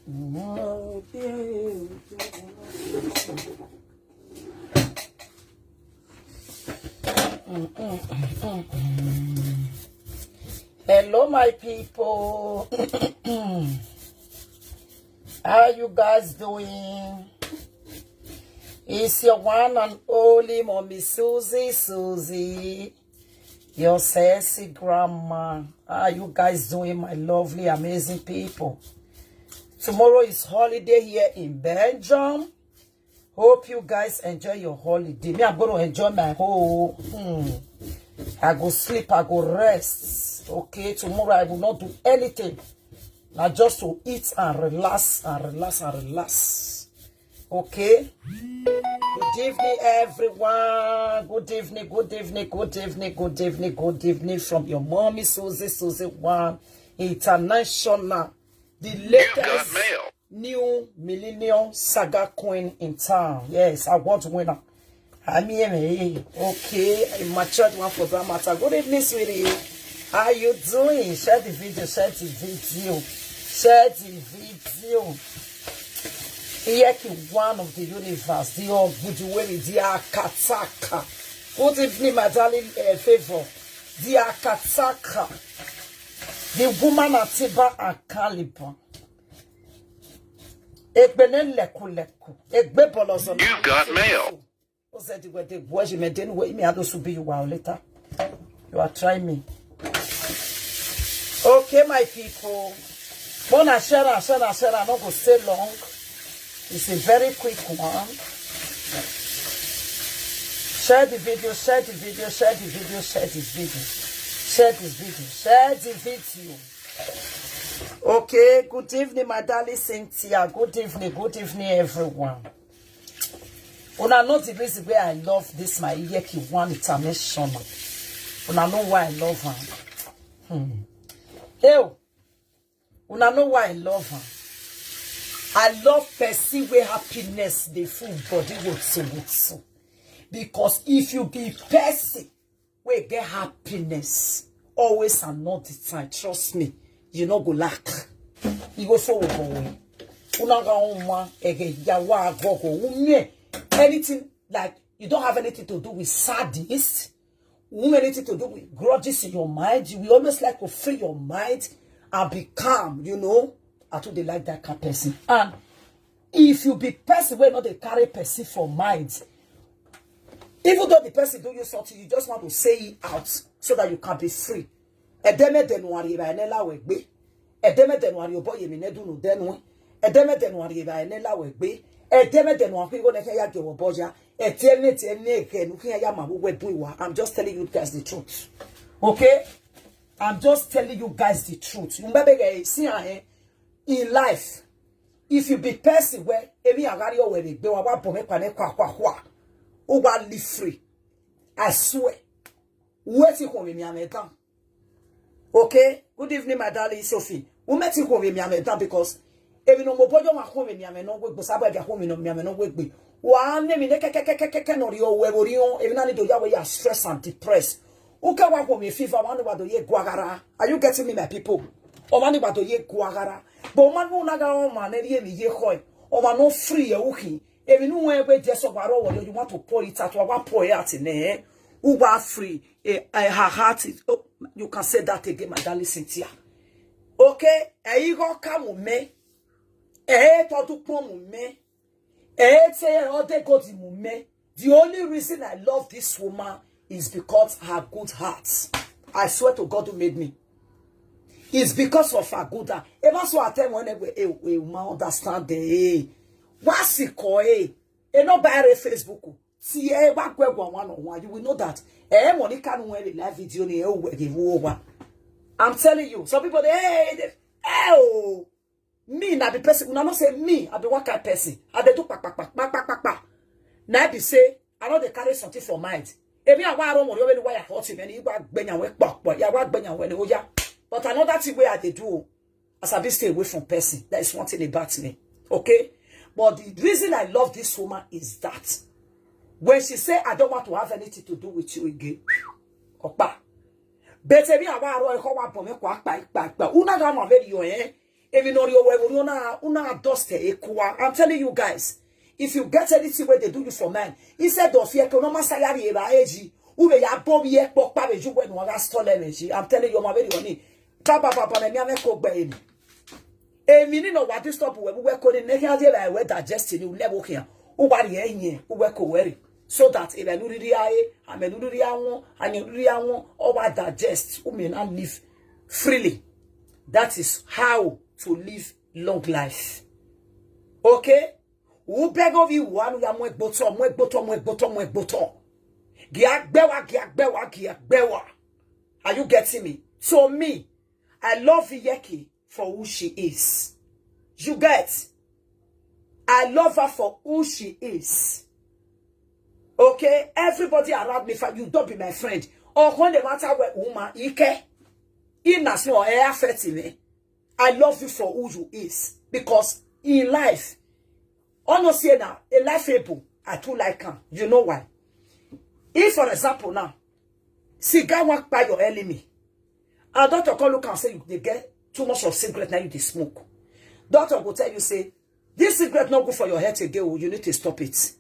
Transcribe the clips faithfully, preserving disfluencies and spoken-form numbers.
Hello, my people. How you guys doing? It's your one and only Mommy Susie, Susie, your sexy grandma. How you guys doing, my lovely, amazing people? Tomorrow is holiday here in Belgium. Hope you guys enjoy your holiday. Me, I'm going to enjoy my whole. Hmm. I go sleep, I go rest. Okay, tomorrow I will not do anything. Now just to eat and relax and relax and relax. Okay. Good evening, everyone. Good evening, good evening, good evening, good evening, good evening from your Mommy Susie, Susie One International. The latest new millennium saga queen in town. Yes, I want to win her. I mean, hey, okay, a matured one for that matter. Good evening, sweetie. How you doing? Share the video, share the video, share the video. Iyeki One of the universe, the Ogudu Weri, the Akataka. Good evening, my darling, uh, Favor. The Akataka. The woman Atiba Akaliba. Egbene leku leku. Egbe bolozo. You've got mail. Ozedi wede gwoji me denu we imi ado subi you wow later. You are trying me. Okay, my people. Wanna share and share and share. I not go stay long. It's a very quick one. Share the video, share the video, share the video, share this video. Share this video, share the video. Okay, good evening, my darling Cynthia. Good evening, good evening, everyone. Una know the reason why I love this my Iyeki One International. Una know why I love her. Hmm. Hey, una know why I love her. I love person where happiness dey full body with so with so. Because if you be person wey get happiness always and all the time, trust me, you no go lack. You go so go. Una ga uma ege yawa gogo ume. Anything like you don't have anything to do with sadness, who anything to do with grudges in your mind. You will always like to free your mind and be calm, you know. I too dey like that kind person. And if you be person wey no dey carry person for mind, even though the person do you something, you just want to say it out so that you can be free. Edeme denu ari ba ene lawe gbe. Edeme denu ari obo yemi ne dunu denu. Edeme denu ari ba ene lawe gbe. Edeme denu ari go ne ke ya ge wo boja. Edeme denu ke nu ke ya ma wo we du iwa. I'm just telling you guys the truth. Okay? I'm just telling you guys the truth. You remember, eh, see, eh, in life, if you be person where every agari or where they go about bome kwa ne kwa kwa kwa, who want live free. I swear. Wait till home me am down. Okay? Good evening, my darling Sophie. Who met you home me am down because even no more boy my home me am no work, but Sabbath home no me am no work. Wa ne mi ne ke ke ke ke ke ke no rio we rio. Even I need to ya we ya stress and depressed. Uke wa home fever one wa do ye guagara. Are you getting me, my people? O mani wa do ye guagara. But man who naga o man e mi ye hoi. O man no free ye uki. Even no we we just so waro wo you want to pour it out. Wa pour it out in there. Who wa free? Eh, eh, her heart is. Oh, you can say that again, my darling Cynthia. Okay? E igo ka mo me. E to du pon mo me. E te o de go di mo me. The only reason I love this woman is because her good heart. I swear to God who made me. It's because of her good heart. Ever so I tell one way, eh, eh, woman understand the, eh. What's it called, eh? E no buy a Facebook. See, eh, wa gwe gwa one on one. You will know that. Eh, Monica no we live video ni, eh, we give over. I'm telling you, some people, they, eh, they, eh, oh. Me na be person, una know say me, I be one kind person. I dey do pa pa pa pa pa pa pa. Na be say I no dey carry something for mind. Emi awa aro mo yo be why I hurt him, and he wa gbenya we pa pa. Ya wa gbenya we ni oya. But another thing wey I dey do, as I be stay away from person. That is one thing about me. Okay? But the reason I love this woman is that when she say I don't want to have anything to do with you again. Opa. But emi awa aro e ko wa bome kwa pa pa pa. Una ga mo very yo eh. Emi no ri owe, ori una, una dust e kwa. I'm telling you guys, if you get anything where they do you for man, instead of here, kono masayari eba eji, ube ya bobi e pokpa beju when waga stole energy. I'm telling you, my very one. Baba, baba, na mi ame ko gbe emi. Emi ni no wa disturb we, we ko ni ne ya de ba we digest ni level here. U ba ri enye, u we ko weri. So that ebe nu riri aye, ame nu riri awon, anye nu riri awon, o wa digest, u me na live freely. That is how to live long life. Okay? U beg of you, one ya mo egboto, mo egboto, mo egboto, mo egboto. Gi agbewa, gi agbewa, gi agbewa. Are you getting me? So me, I love Iyeki for who she is. You get? I love her for who she is. Okay? Everybody around me, fa-, you don't be my friend. Or when the matter where woman, Ike, in as well, eh, affect me. I love you for who you is. Because in life, honestly now, a life able, I too like her. You know why? If, for example, now, cigar won't buy your enemy. And doctor come look and say you dey get too much of cigarette, now you dey smoke. Doctor go tell you, say, this cigarette not good for your health again, oh, you need to stop it.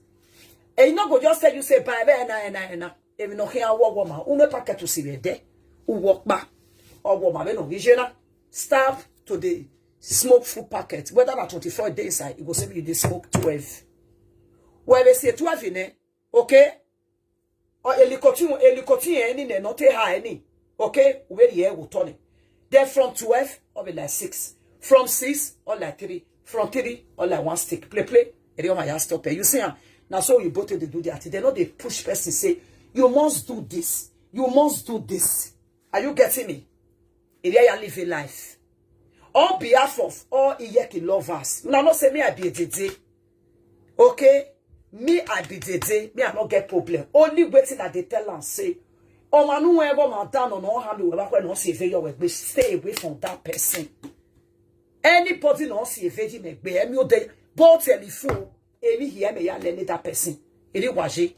And you no go just tell you, say, bye, bye, na, na, na. If you no hear what woman, who no packet to see there, who walk back, or woman, no, you know, stop to the smoke full packet. Whether na twenty-four days, I, you go say you dey smoke twelve. Well, they say twelve in there, okay? Or a nicotine, a nicotine, any, ne, not a high, any. Okay? Where the air will turn it. Then from twelve, or be like six. From six, or like three. From three, or like one stick. Play, play. And you might stop it. You see, ah, now so you both dey do that. They know they push person, say, you must do this. You must do this. Are you getting me? If you live a life. On behalf of all Iyeki lovers, una know say me, I be a Dede. Okay? Me, I be Dede. Me, I no get problem. Only waiting that they tell and say, oh man, whoever man down on all hand, whoever when no see a video, we stay away from that person. Anybody no see a video, me be, me, they both telephone, any here, me, ya, let me that person. Any waje.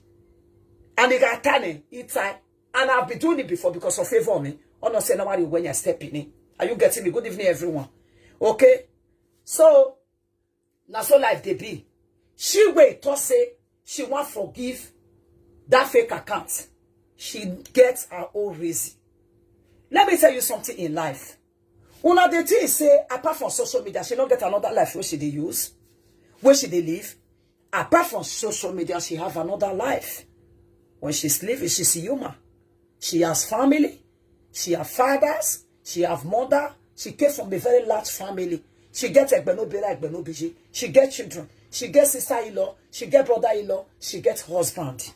And they got tanning, it's time. And I've been doing it before because of favor me. Oh no, say nobody when you step in it. Are you getting me? Good evening, everyone. Okay? So, na so life dey be. She wait to say she want forgive that fake account. She gets her own reason. Let me tell you something in life. Una dey think say apart from social media, she no get another life where she dey use, where she dey live. Apart from social media, she have another life. When she's living, she's human. She has family. She have fathers. She have mother. She came from a very large family. She get egbenobere, egbenobiji. She get children. She get sister-in-law. She get brother-in-law. She get husband.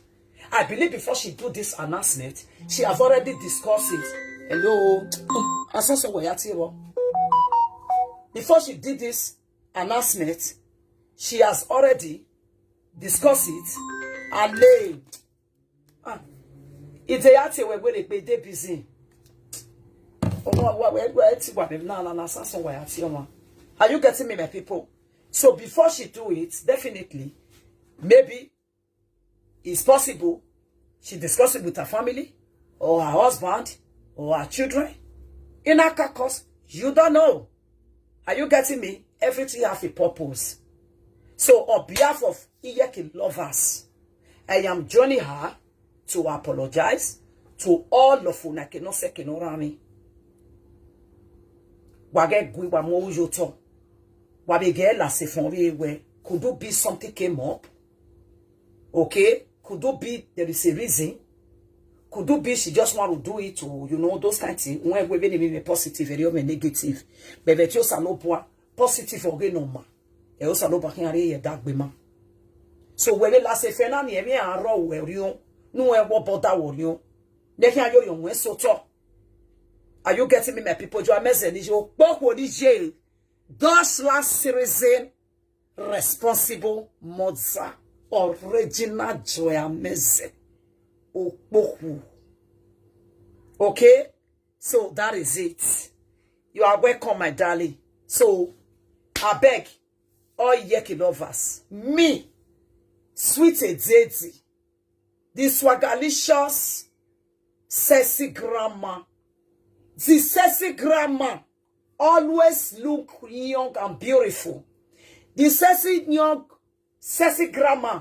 I believe before she do this announcement, she have already discussed it. Hello. I saw somewhere. Before she did this announcement, she has already discussed it. Ale. Ah. It's a yati we we dey busy. Omo wa we we ti wa be na na na sasan wa yati omo. Are you getting me, my people? So before she do it, definitely, maybe it's possible she discuss it with her family or her husband or her children. In her caucus, you don't know. Are you getting me? Everything have a purpose. So on behalf of Iyeki lovers, I am joining her to apologize to all of una ke no se ke no rami. Wage gwi wa mo ujo to. Wa be ge la se fon we we. Could it be something came up? Okay? Could it be there is a reason? Could it be she just want to do it, or, you know, those kind of things? When we be positive, very negative. But vetio sa no poa positive or no ma. E o sa no ba kin are ye dagbe ma. So we be la se fe na ni e mi a ro we ri o. Nu e wo boda wo ri o. Ne kin ayo yo we so to. Are you getting me, my people? You are messing. You kpokwo ni je. God's last citizen, responsible mother, original Joy Ameze. Okpoku. Okay? So that is it. You are welcome, my darling. So, I beg all Iyeki lovers, me, Sweet Ededi, the swagalicious, sexy grandma, the sexy grandma, always look young and beautiful. The sexy young, sexy grandma,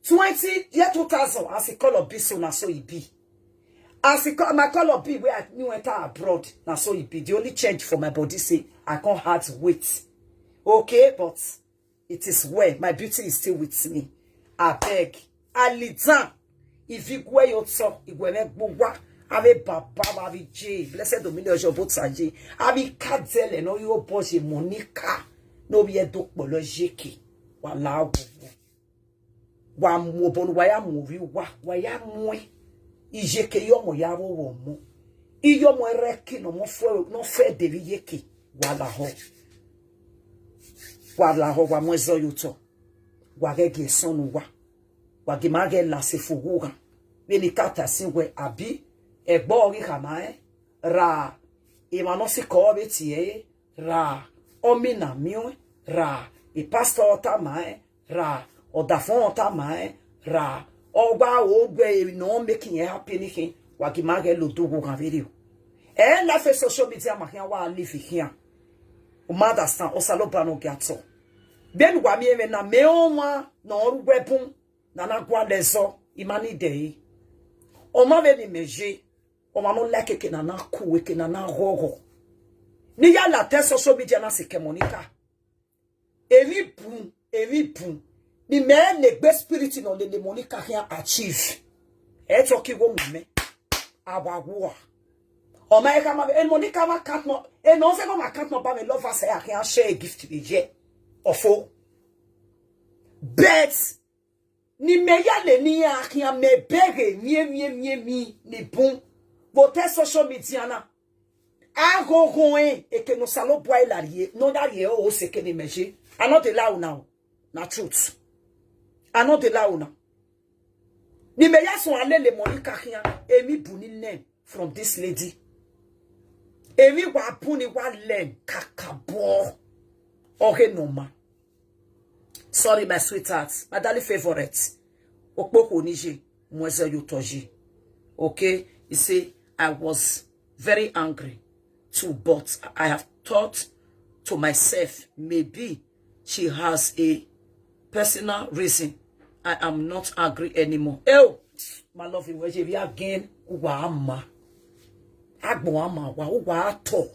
twenty year two thousand, as he call up so, na so he be. As he call, my call up be where I new enter abroad, na so he be. The only change for my body say I can't hard weight. Okay, but it is well. My beauty is still with me. I beg. Alidan. If you wear your top, you wear gbuwa. Ave baba, ave J. Blessed Dominion, your both are J. Ave Kazele, no, your boss, Monica. No, be a dog, bolo, jeke. Wala, wa mo, bolo, wa ya mo, ri, wa, wa ya mo. Ijeke, yo mo, ya wo, wo mo. Iyo mo, ereki, no mo, fe, no fe, de, ri, yeke. Wala, ho. Wala, ho, wa mo, ezo, yuto. Wa ge, ge, sonu, wa. Wa gi ma ge la se fugu ga. Ve ni kata si we abi. Egbo ri ha ma e. Ra. E ma no si ko ve ti e. Ra. O mi na mi o. Ra. E pastor ta ma e. Ra. O da fon ta ma e. Ra. O gba o gbe e no making e happen ni kin. Wa gi ma ge lo do go ga video. E na fe social media ma hian wa live hian. O ma understand. O sa lo ba no ge ato. Then wa mi eme na me o wa no ru webun. Nana gwa lezo, imani dei. Oma ve ni meji. Oma no like ke nana ku, ke nana gogo. Ni ya la te social media na se ke Monica. Eri bun, eri bun. Ni me le gbe spirit no le, le Monica can achieve. E to ki wo me. Awa wo. Oma e ka ma, e Monica ma cat no. E no se ko ma cat no ba me love us, I can share a gift with ye. Ofo. But ni me ya le ni ya kia me bege mi mi mi mi ni bun. Bo te social media na. A go go e, e ke no salo boy la rie. No da rie o se ke ni meji. I no dey lie now. Na truth. I no dey lie now. Ni me ya so alele Monica kia. Emi buni name from this lady. Emi wa buni wa len kakabo. Okay, no ma. Sorry, my sweetheart, my darling favorite. Okpoko nije, Mwenze Yutoji. Okay, he say I was very angry too, but I have thought to myself, maybe she has a personal reason. I am not angry anymore. Oh, my love, you will again. Uwa ama. Agbo ama wa, uwa ato.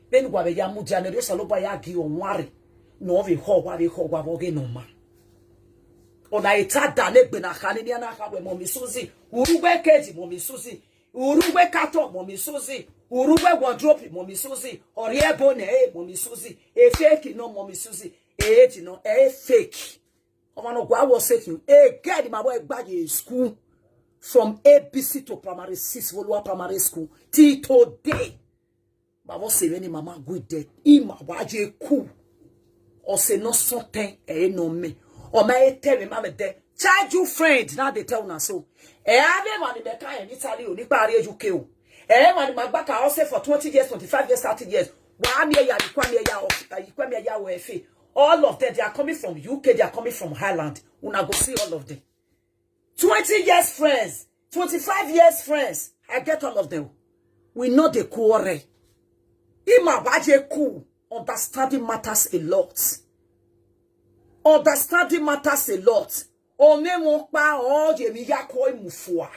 Beni wa be ya mu jane, yo salo ba ya gi onware. No ve ho wa, ve ho wa, vo ge no ma. Ona ita da ne gbe na kani ni ana ka we Mommy Suzy. Urugbe keji Mommy Suzy. Urugbe kato Mommy Suzy. Urugbe wardrobe Mommy Suzy. Ori ebo ne e Mommy Suzy. E fake no Mommy Suzy. E eti no e fake. Oma no gwa wo se ki. E get my boy back in school from A B C to primary six, Volua Primary School. Till today. Babo se many mama good dead. Ima waje ku. O se no something e no me. O ma e tell me mama de. Charge you friend, now they tell una so. E ave man me ka e ni tali o ni pari U K o. E man ma gba ka o se for twenty years, twenty-five years, thirty years. Wa mi ya, ikwa mi ya, o, ikwa mi ya we fi. All of them, they are coming from U K, they are coming from Highland. Una go see all of them. Twenty years friends, twenty-five years friends. I get all of them. We know the quarrel. Ima waje ku. Understanding matters a lot. Understanding matters a lot. Ome mo pa o je mi ya ko imufua.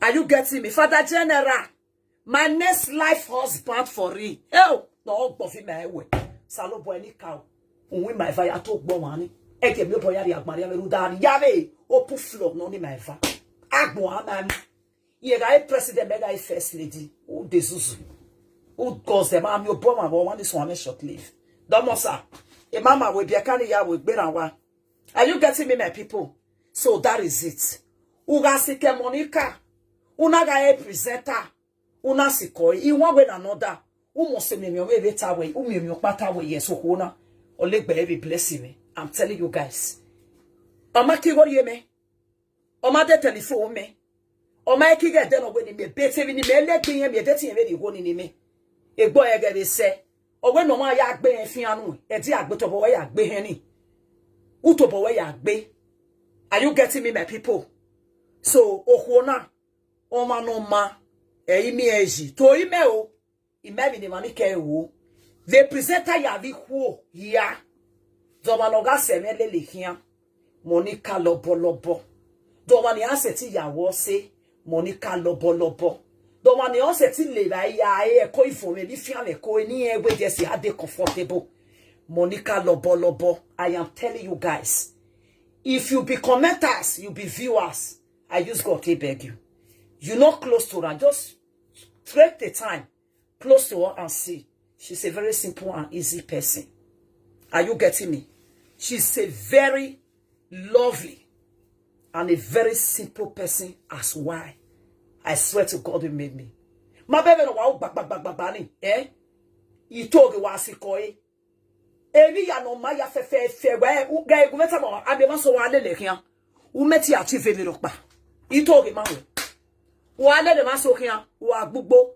Are you getting me? Father General, my next life husband for real. Oh, no, go fi my way. Salo boy ni cow. Unwi my fire to gbo wani. Eke mi boy ya ri agbari ya me ru dari. Ya ve. Open floor no ni my fa. Agbo ama. Ye guy president, me guy first lady. Who de zuzu? Who goes them? I'm your bomb. I want this one short live. Domosa. E mama we be a can ya we gbera wa. Are you getting me, my people? So that is it. Uga sike Monica. Una ga e presenter. Una sikoi. In one way or another. Umo se me me we ta we. Umi me pata we. Yes, okuna. Olegbe be blessing me. I'm telling you guys. Ama ki go ye me. Oma de telephone me. Oma e ki ge de no we ni me. Bete ni me le gbe yen me de ti yen we ni go ni ni me. Egbo e ge be se. Owe no ma ya gbe yen fi anu. E di agbe to bo we ya gbe hen ni. U to bo we ya gbe. Are you getting me, my people? So, okuna. Oma no ma. E imi e ji. To ime o. Ime mi ni mani ke wo. The presenter yavi huo ya. Doma no ga seme lele hian. Monica lobo lobo. Doma ni ase ti ya wo se. Monica lobo lobo. Doma ni ose ti le ba ya e ko ifo me bi fian me ko ni e we je si ade comfortable. Monica lobo lobo. I am telling you guys. If you be commenters, you be viewers. I use God to beg you. You not close to her. Just take the time, close to her and see. She's a very simple and easy person. Are you getting me? She's a very lovely and a very simple person as why. I swear to God who made me. My baby no wa gba gba gba gba ni. Eh? Itoge wa si ko e. Ebi ya no ma ya fe fe fe we u ga egu meta mo abi ma so wa lele kian. U meti ati fe mi lo pa. Itoge ma we. Wa lele ma so kian. Wa gbugbo.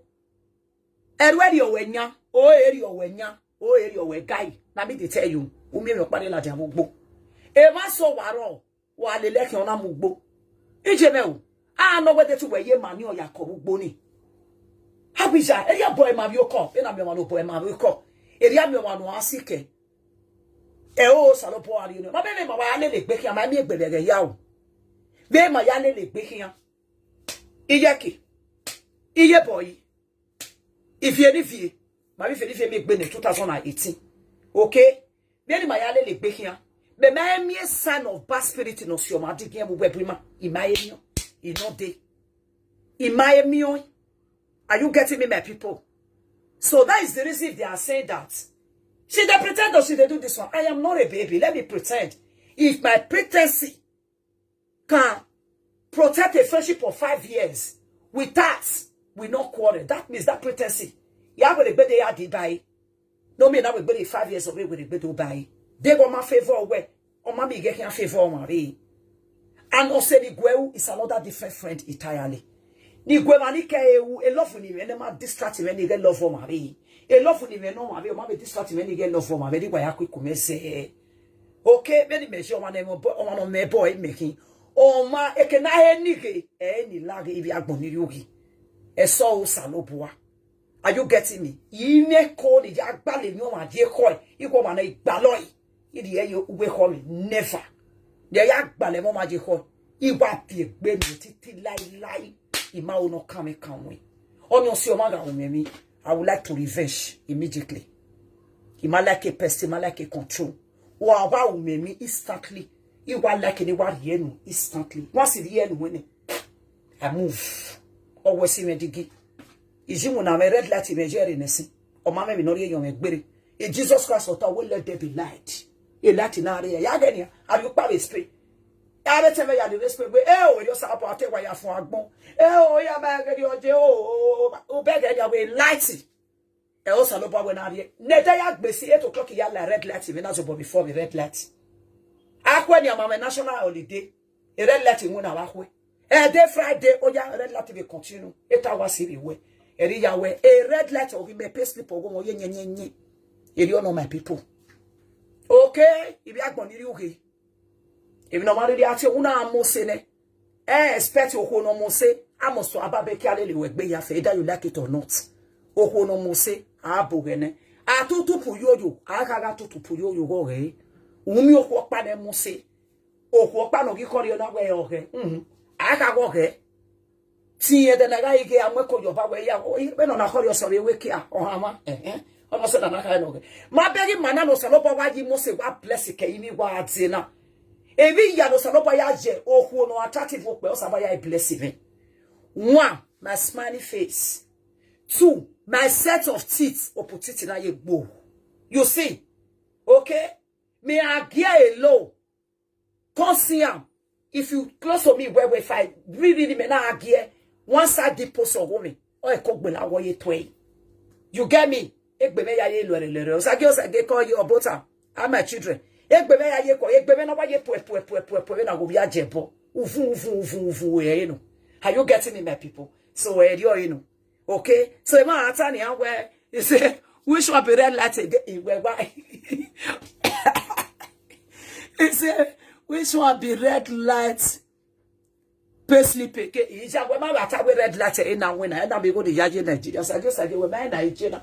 Eru eri owe nya. O eri owe nya. O eri owe guy. Na me dey tell you. U mi mi opare la dia gbugbo. E ma so wa ro. Wa lele kian na mugbo. Ije me o. A no we de tu we ye ma ni oya ko gbugbo ni. Abija, eri boy ma bi oko. E na mi ma no boy ma bi oko. Eri mi ma no asike. E o salo po ari no. Ma be me ma wa lele gbe kian ma mi egbe be ya o. Be ma ya lele gbe kian. Iye ki. Iye boy. If you any fear, ma be fear if you make bene two thousand and eighteen. Okay? Be ni ma ya lele gbe kian. Be ma me a sign of bad spirit no si o ma di gen bu be ma. I ma emi. I no dey. I ma emi. Are you getting me, my people? So that is the reason if they are saying that. She dey pretend or she dey do this one. I am not a baby. Let me pretend. If my pretendency can protect a friendship for five years with that, we not quarrel. That means that pretendency. Ya go dey gbede ya di bai. No me na we gbede five years away we dey gbede bai. They go my favor where. O ma mi get can favor o ma re. And o se ni gweu is another different friend entirely. Ni gwe ma ni ke ewu, e love ni me, ne ma distract me ni get love o ma re. E love ni me no ma re, o ma be distract me ni get love o ma re, ni gwa ya kwi kume se. Okay, be ni me je o ma ne mo bo, o ma no me bo e me kin. O ma e ke na e ni ge, e ni la ge ibi agbon ni yugi. E so o sa lo bua. Are you getting me? Ime ko ni ya gba le mi o ma je ko. Iko ma na igba lo yi. Idi e yo uwe ko mi. Never. Ya ya gba le mo ma je ko. Iwa ti egbe mi titi lai lai. Ima o no kame kanwe. Onyo si o ma ga ume mi. I would like to revenge immediately. Ima like a pest, ima like a control. Wa wa ume mi instantly. Iwa like ni wa rienu instantly. Wa si rienu wene. I move. Always in digi. Iji mu na me red light me jere nesi. O ma me mi no ri eyan me gbere. E Jesus Christ o ta we let there be light. E light na re ya genia. Are you pa respect? Ya be teme ya di respect. E o yo sa apo ate wa ya fun agbon. E o ya ba gedi oje o. O be gedi we light. E o sa lo ba we na re. Ne da ya gbe si eight o'clock ya la red light me na zo bo before me red light. Akwe ni ama me national holiday. E red light mu na wa kwe. E dey Friday, oya red light dey continue. Eight hours e be we. E ri ya we. E red light o be me pay slip o go mo ye nye nye nye. E ri ono my people. Okay, ibi agbon ni ri uge. If no ma ri ati una mo se ne. E expect o ko no mo se. Amo so ababe ki ale le we gbe ya fe, either you like it or not. O ko no mo se. Abo gene. Atutu pu yoyo. Aga ga tutu pu yoyo go re. Umi o ko pa ne mo se. Oku okpa no gi kori ona we oge. Mhm. Aka go ge. Ti e de na ga ige amwe ko yo ba we ya. O i pe no na kori o so we we kia. O ha ma. Eh eh. Ono se na na ka no ge. Ma be gi mana no se lo ba wa yi mo se wa bless ke imi wa ati na. Ebi ya no se lo ba ya je. Oku no attractive o pe o sa ba ya bless me. One, my smiley face. Two, my set of teeth. Opportunity na ye gbo. You see? Okay? Me I gear alone. Come see am. If you close to me well well, if I really really me na agie, one side the post of woman. Or a cock bela wo ye tway. You get me? Egbe me ya ye lore lore. Osage osage call you about am. Are my children. Egbe me ya ye ko. Egbe me na wa ye pue pue pue pue pue na go ya jebo. Uvu uvu uvu uvu ye no. Are you getting me, my people? So eh, you know. Okay, so Emma Anthony and where he say which one be red light again? He where why? He say which one be red light? Pay slip again. He say where my water with red light in now when I now be go to Yaji Nigeria. So I just say where my Nigeria.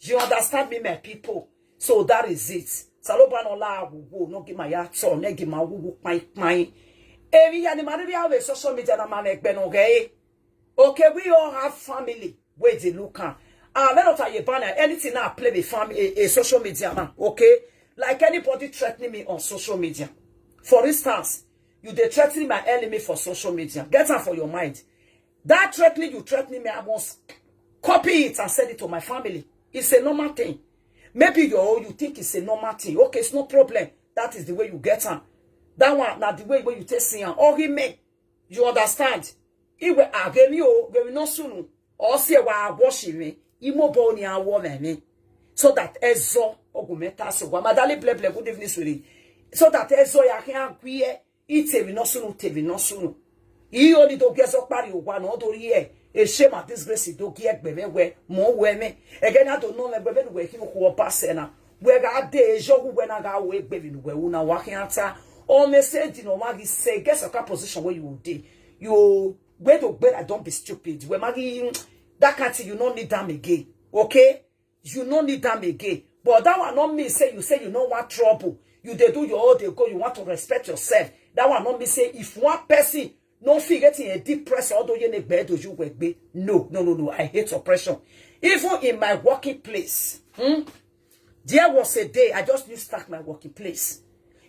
You understand me, my people? So that is it. Saloba no la wuwo, no give my heart on, no give my wuwu pine pine. Emi ya ni mariri awe social media na mane gbe no ge. Okay, we all have family. Where they look at. Ah, let not a banner. Anything I play with fam a, a social media man. Okay, like anybody threatening me on social media. For instance, you they threatening my enemy for social media. Get her for your mind. That threatening you threatening me, I must copy it and send it to my family. It's a normal thing. Maybe you you think it's a normal thing. Okay, it's no problem. That is the way you get on. That one, not the way when you take see am. Or he may, you understand? Iwe agemi o gemi no sunu. Or say wa wash me. Imo bo ni awo me me. So that ezo ogumeta so wa madali bleble, good evening sweetie. So that ezo ya can queer. Itevi no sunu, tevi no sunu. Iyo ni do gezo pari owa no do ri e. E shame and disgrace do gi egbe me we mo we me. Again, I don't know me gbe we ki ku opa se na. We ga de ejo hu we na ga we gbe bi we u na wa ki ata. O me say di no ma gi se get some kind position where you dey. You we do gbe, I don't be stupid. We ma gi that kind thing, you no need them again. Okay? You no need them again. But that one not mean say you say you no want trouble. You they do your all they go. You want to respect yourself. That one not mean say if one person no fit get in a deep press, although you need bed you will be. No, no, no, no. I hate oppression. Even in my working place, hmm, there was a day I just new start my working place.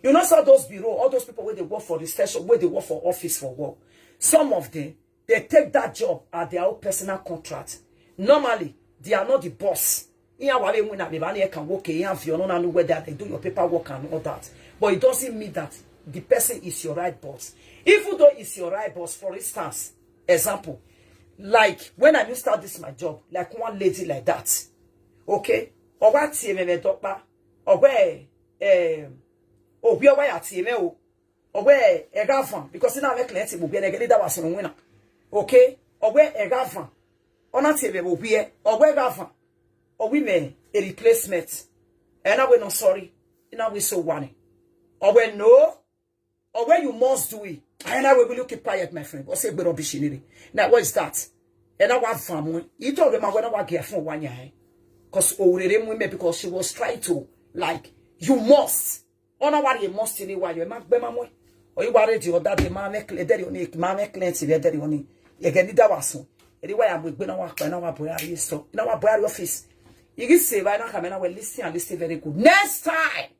You know, so those bureau, all those people where they work for the station, where they work for office for work. Some of them, they take that job at their own personal contract. Normally, they are not the boss. Iya wa be win na be ba ni e can work, iya fi ono na nu whether they do your paperwork and all that. But it doesn't mean that the person is your right boss. Even though it's your right boss, for instance, example, like when I new start this my job, like one lady like that, okay, or what T M M dokpa, or where, um, or where why at T M M o, or where a gavan, because you know, make plenty will be a leader was in winner. Okay, or where a gavan, or not T M M will be, or where gavan, or we may a replacement. And I will not sorry, and I will so one. Or when no, or where you must do it. And I will look it quiet, my friend. Or say, but rubbish in it. Now, what is that? And I want family. You told them I want to get from one year. Because oh, they didn't win me because she was trying to, like, you must. Ona wari e must ni wa yo ma gbe ma mo. O yi wari di oda de ma me kle de oni ma me kle ti be de oni. Ye ge ni da wa sun. E di wa ya mo gbe na wa pa na wa bo ya ri so. Na wa bo ya ri office. Igi se ba na ka me na we listen and listen very good. Next time,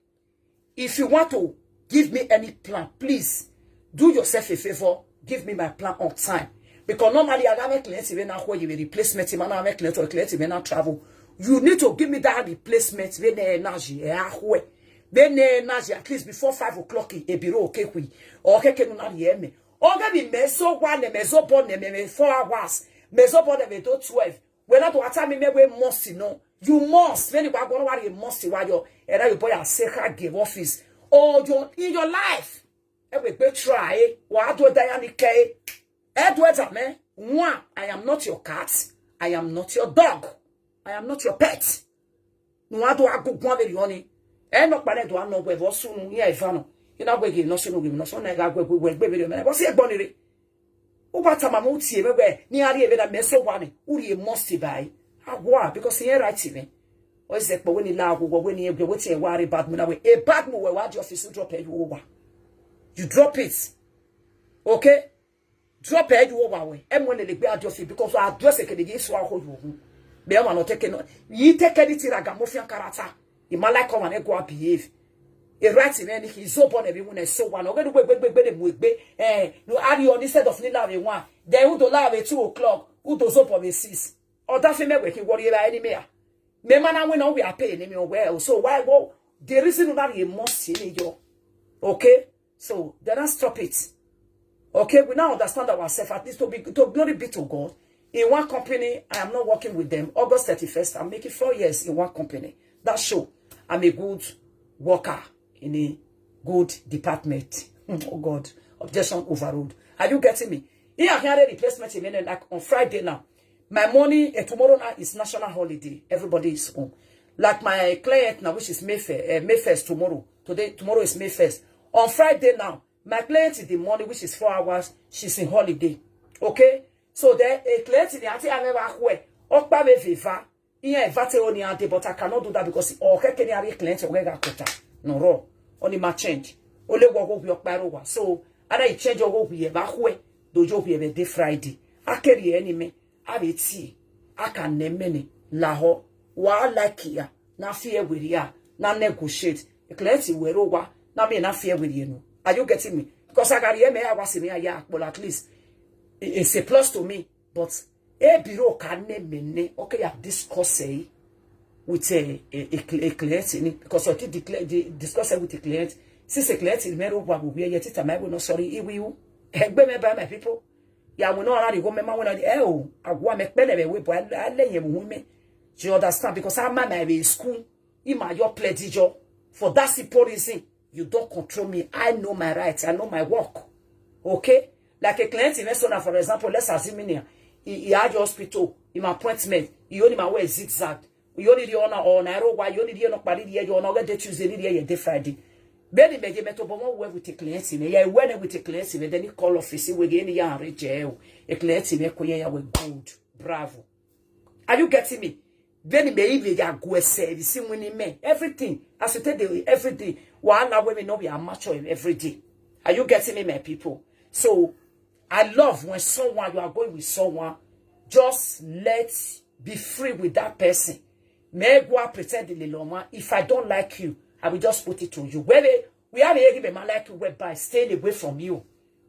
if you want to give me any plan, please do yourself a favor. Give me my plan on time. Because normally I have a client even now where you will replacement him and I have a client or client even now travel. You need to give me that replacement when energy eh, ah, where. Then energy at least before five o'clock e biro okekwi. Or keke no na ye me. Or get me meso one me meso born me me four hours. Meso born me do twelve. When I do attack me me we must no. You must when you go no worry must wa yo. And you boy a say give office. Or your in your life. E we be try. Wa do da ya ni ke. Edward, amen. One, I am not your cat. I am not your dog. I am not your pet. No ado agugu ave yoni. E no pa ne do ano gwe vo sunu ye ifano. Ina gwe gi no sunu gi no so na ga gwe gwe gwe be me. Bo si e gboni re. U ba ta ma mo ti e be gwe ni ari e be na me so wa ni. U ri e must buy. Agwa because he right me. O is e po we ni la agu we ni e gwe we ti e wa re bad mo na we. E bad mo we wa di office drop e you over. You drop it. Okay? Drop e you over we. E mo ne le gbe address because address e ke de so aho you. Be ma no take no. Yi take anything like a mafia character. E ma like come and go behave. E right in any he so born everyone is so one. Oge du gbe gbe gbe de mu gbe. Eh, no are you on instead of ni la we one. Then who do la we two o'clock? Who do so for me six? Or that fi me we ki worry about enemy. Me man and we know we are paying enemy well. So why go? The reason that you must see me yo. Okay? So then I stop it. Okay, we now understand ourselves. At least to be to glory be to God. In one company, I am not working with them. August thirty-first, I'm making four years in one company. That show, I'm a good worker in a good department. Oh God, objection overruled. Are you getting me? Here, here, replacement in like on Friday now. My money, eh, tomorrow now is national holiday. Everybody is home. Like my client now, which is May first, eh, May first tomorrow. Today, tomorrow is May first. On Friday now, my client in the morning, which is four hours, she's in holiday. Okay? So then, a client in the auntie I never where. Okpa me viva. Ihe evate oni ande, but I cannot do that because o keke ni ari client o ga kota. No ro. Oni ma change. Ole wo go bi okpa ro wa. So, ada I change o go bi e ba hwe. Dojo bi e be day Friday. Akeri enemy. Abi ti. Aka nemene. Laho. Wa like ya. Na fi e weri ya. Na negotiate. E client wero wa. Na me na fi e weri no. Are you getting me? Because I got here me I was me ya, but at least it- it's a plus to me. But e biro ka nemene. Okay, ya discuss eh with a, a, a, cl- a client in it, because I did declare, di- discuss it with the client. Since the client is mero wa we yet it am I will not sorry. He will. Egbe me by my people. Ya we no already go me ma when I eh oh, agwa me pele me we but I let him who me. Do you understand? Because I man I be school. He my your pledge job. For that simple reason, you don't control me. I know my rights. I know my work. Okay? Like a client in Sona, for example, let's assume in here. He, he had your hospital, in my appointment, he only my way zigzag. You only the honor or Nairo, why you only the honor, but the year you honor, the Tuesday, the year, the Friday. Baby, me, me, to bomb with the clients in here. When with the clients in here, then he call office, we get in here, jail. A client in here, we good. Bravo. Are you getting me? Then me, if you go service, see when he me. Everything. As you take the everything. Wahala women know we are mature every day. Are you getting me, my people? So, I love when someone, you are going with someone, just let be free with that person. Me go and pretend the little one. If I don't like you, I will just put it to you. Where we have a give a man like you whereby staying away from you.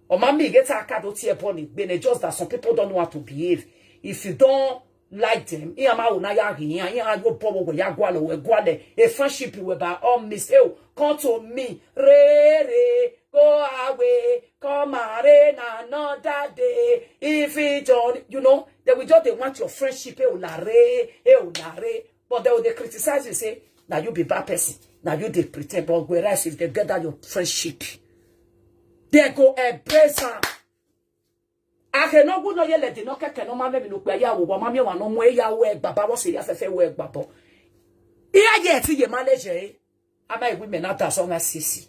Or mommy get a card out here, Bonnie. Bene just that some people don't know how to behave. If you don't like them, here my own ya here, here I go power where ya go where go there. A friendship whereby all miss. Oh, come to me, re re, go away, come and rain another day. If it on, you know, they will just they want your friendship. Eh, oh, la re, eh, oh, la re. But they will they criticize you, say, now you be bad person. Now you they pretend, but whereas if they get that your friendship, they go embrace am. Ake no gu no ye le di no keke no ma me mi no pe ya wo wa ma mi wa no mo ya wo e baba wo se ya fefe wo e babo. Iya ye ti ye ma le je. Ama e women na da so na sisi.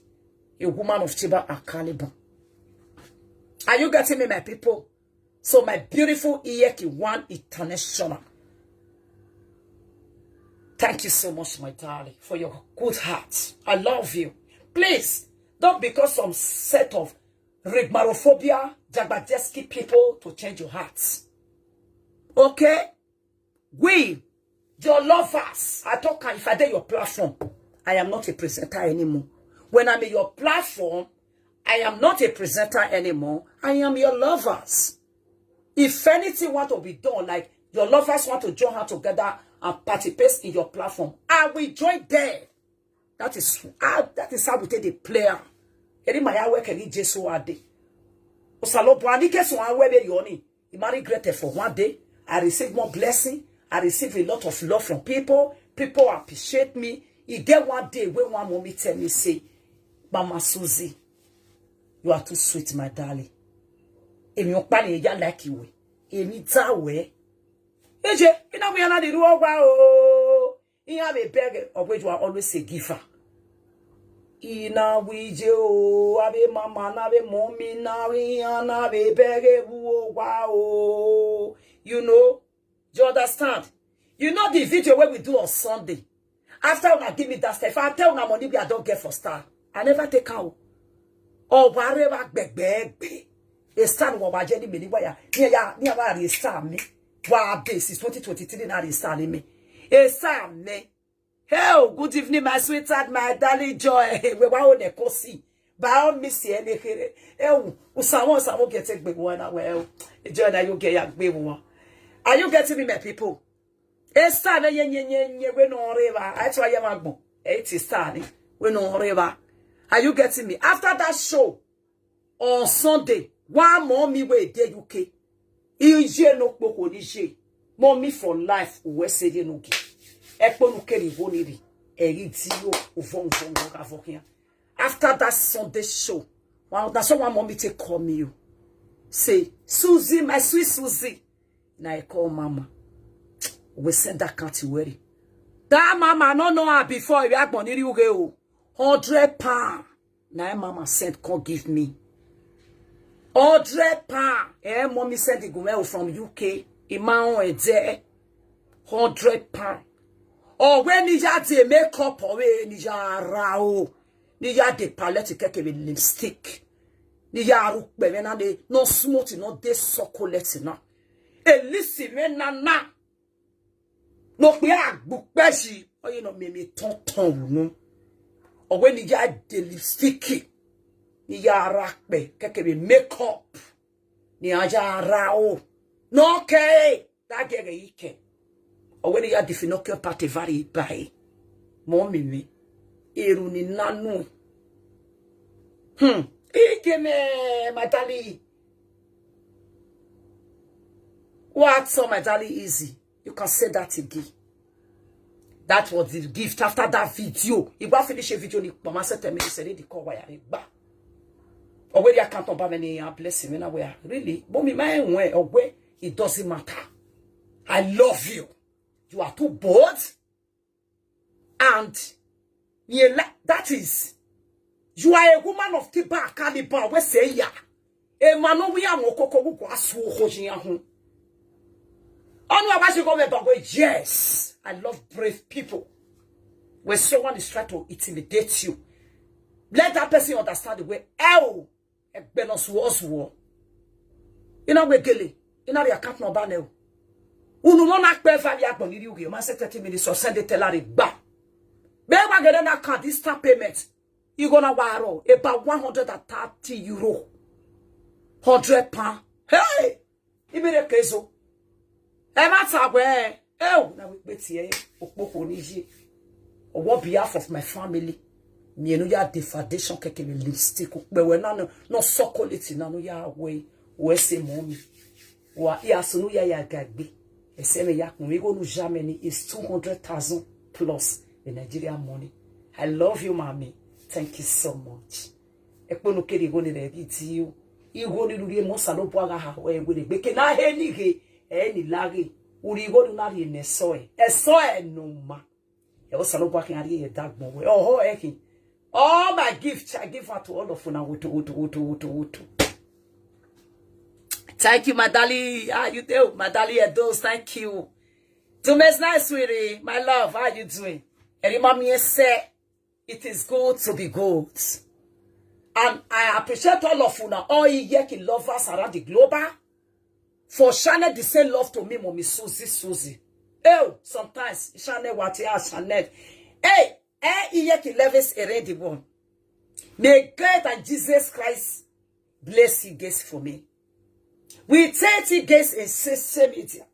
A woman of Chiba and Caliban. Are you getting me, my people? So my beautiful Iyeki One International. Thank you so much, my darling, for your good heart. I love you. Please, don't become some set of rigmarophobia, jagbajeski people to change your hearts. Okay? We, your lovers, I talk if I did your platform, I am not a presenter anymore. When I'm in your platform, I am not a presenter anymore. I am your lovers. If anything want to be done, like your lovers want to join her together and participate in your platform, I will join them. That is how that is how we take the player. Eri maya work eri Jesu ade. Osalo bo ani kesu awe be yoni. He marry greater for one day. I receive more blessing. I receive a lot of love from people. People appreciate me. He get one day when one mommy tell me say, Mama Susie, you are too sweet, my darling. Emi okpa ni ya like you. Emi ta we. Eje, ina we ana di ruwa o. Ihe a be beg of which you are always a giver. Ina wije o, abe mama na be mommy na we ana be beg o wa o. You know, you understand? You know the video where we do on Sunday. After una give me that stuff, I tell una money we I don't get for star. I never take out. Oh, whatever, beg, beg, beg. A star wa wa jeni me ni wa ya. Ni ya, ni wa ri star me. Wa be since twenty twenty-three na ri star ni me. A star me. Hey, oh, good evening, my sweetheart, my darling joy. We wa o ne kosi. Ba o mi si ene kere. Eh, o, o sa won, sa won get egbe won na we o. Joy na you get ya gbe won. Are you getting me, my people? A star na ye, ye, ye, ye, we no reba. I try ya magbo. It is star ni. We no reba. Are you getting me? After that show, on Sunday, one mommy wey dey U K. Ije no kpoko ni je. Mommy for life, we say ye no gi. Ekponu keri wo ni ri. Eri ti yo, uvon, uvon, uvon, uvon, uvon. After that Sunday show, one, that's why one mommy take call me you. Say, Susie, my sweet Susie. Na I call mama. We send that country worry. That mama no know her before. You are born in U K o. Hundred pound. Na im mama send come give me. Hundred pound. Eh, mommy send the gumel from U K. Ima on e there. hundred pound. Or when ni ya dey make up, or when ni ya rao, ni ya dey palette keke with lipstick, ni ya rukpe when they no smooth, no dey chocolate na. E listen when na na. No pe agbupe si. Oh, you know, me me ton ton no. Or when ni ya dey lipstick, ni ya rakpe keke with makeup, ni ya rao. No okay. That girl ike. Or when you are the Pinocchio party very by. Mommy me. Eru ni nanu. Hmm. Ike me, my darling. What's up, my darling? Easy. You can say that again. That was the gift after that video. If I finish a video, ni mama said to me, he said, "The call wire, ba." Or where the account number, many are blessing when I wear. Really? But me, my own way, or where, it doesn't matter. I love you. You are too bold. And you la-, that is, you are a woman of Tiba caliber. We say, yeah. A man, no, we are more koko, we go asu, ho, jin, ya, ho. Onu abashi go me bago, yes. I love brave people. When someone is trying to intimidate you, let that person understand the way. Oh, egbe no suo suo. Ina we gele. Ina the account number ne o. Unu no na pe value agbon ni uge. Ma say thirty minutes or send the teller gba. Be wa gele na card, instant payment. You gonna waro about one hundred and thirty euro. Hundred pound. Hey! Ibere kezo. E ma ta we. Eh, na we pe ti e. Okpoko ni yi. On behalf of my family, me no ya the foundation keke with lipstick. But we na no, no chocolate na no ya we. We say, "Mommy, wa ya sunu ya ya gagbe." E say me ya kun, we go no Germany is two hundred thousand plus the Nigerian money. I love you, mommy. Thank you so much. Ekpono kere igoni re bi ti o. Igoni luri mo sa lo bo aga ha we we gbe ke na he ni ge. E ni lage. Uri igoni na ri ne so e. E so e no ma. E o sa lo bo akin ari e dagbon we. Oho e kin. All my gifts, I give her to all of una. Utu, utu, utu, utu, utu. Thank you, Madali. How you do? Madali Edos, thank you. Tumes nice, sweetie. My love, how you doing? Eri mami ese. It is good to be good. And I appreciate all of una, all Iyeki lovers around the globe, for shining the same love to me, Mommy Susie, Susie. Oh, sometimes, shine what you are, shine. Hey, eh, Iyeki levels around the world. May God and Jesus Christ bless you guys for me. We thirty guys in social media.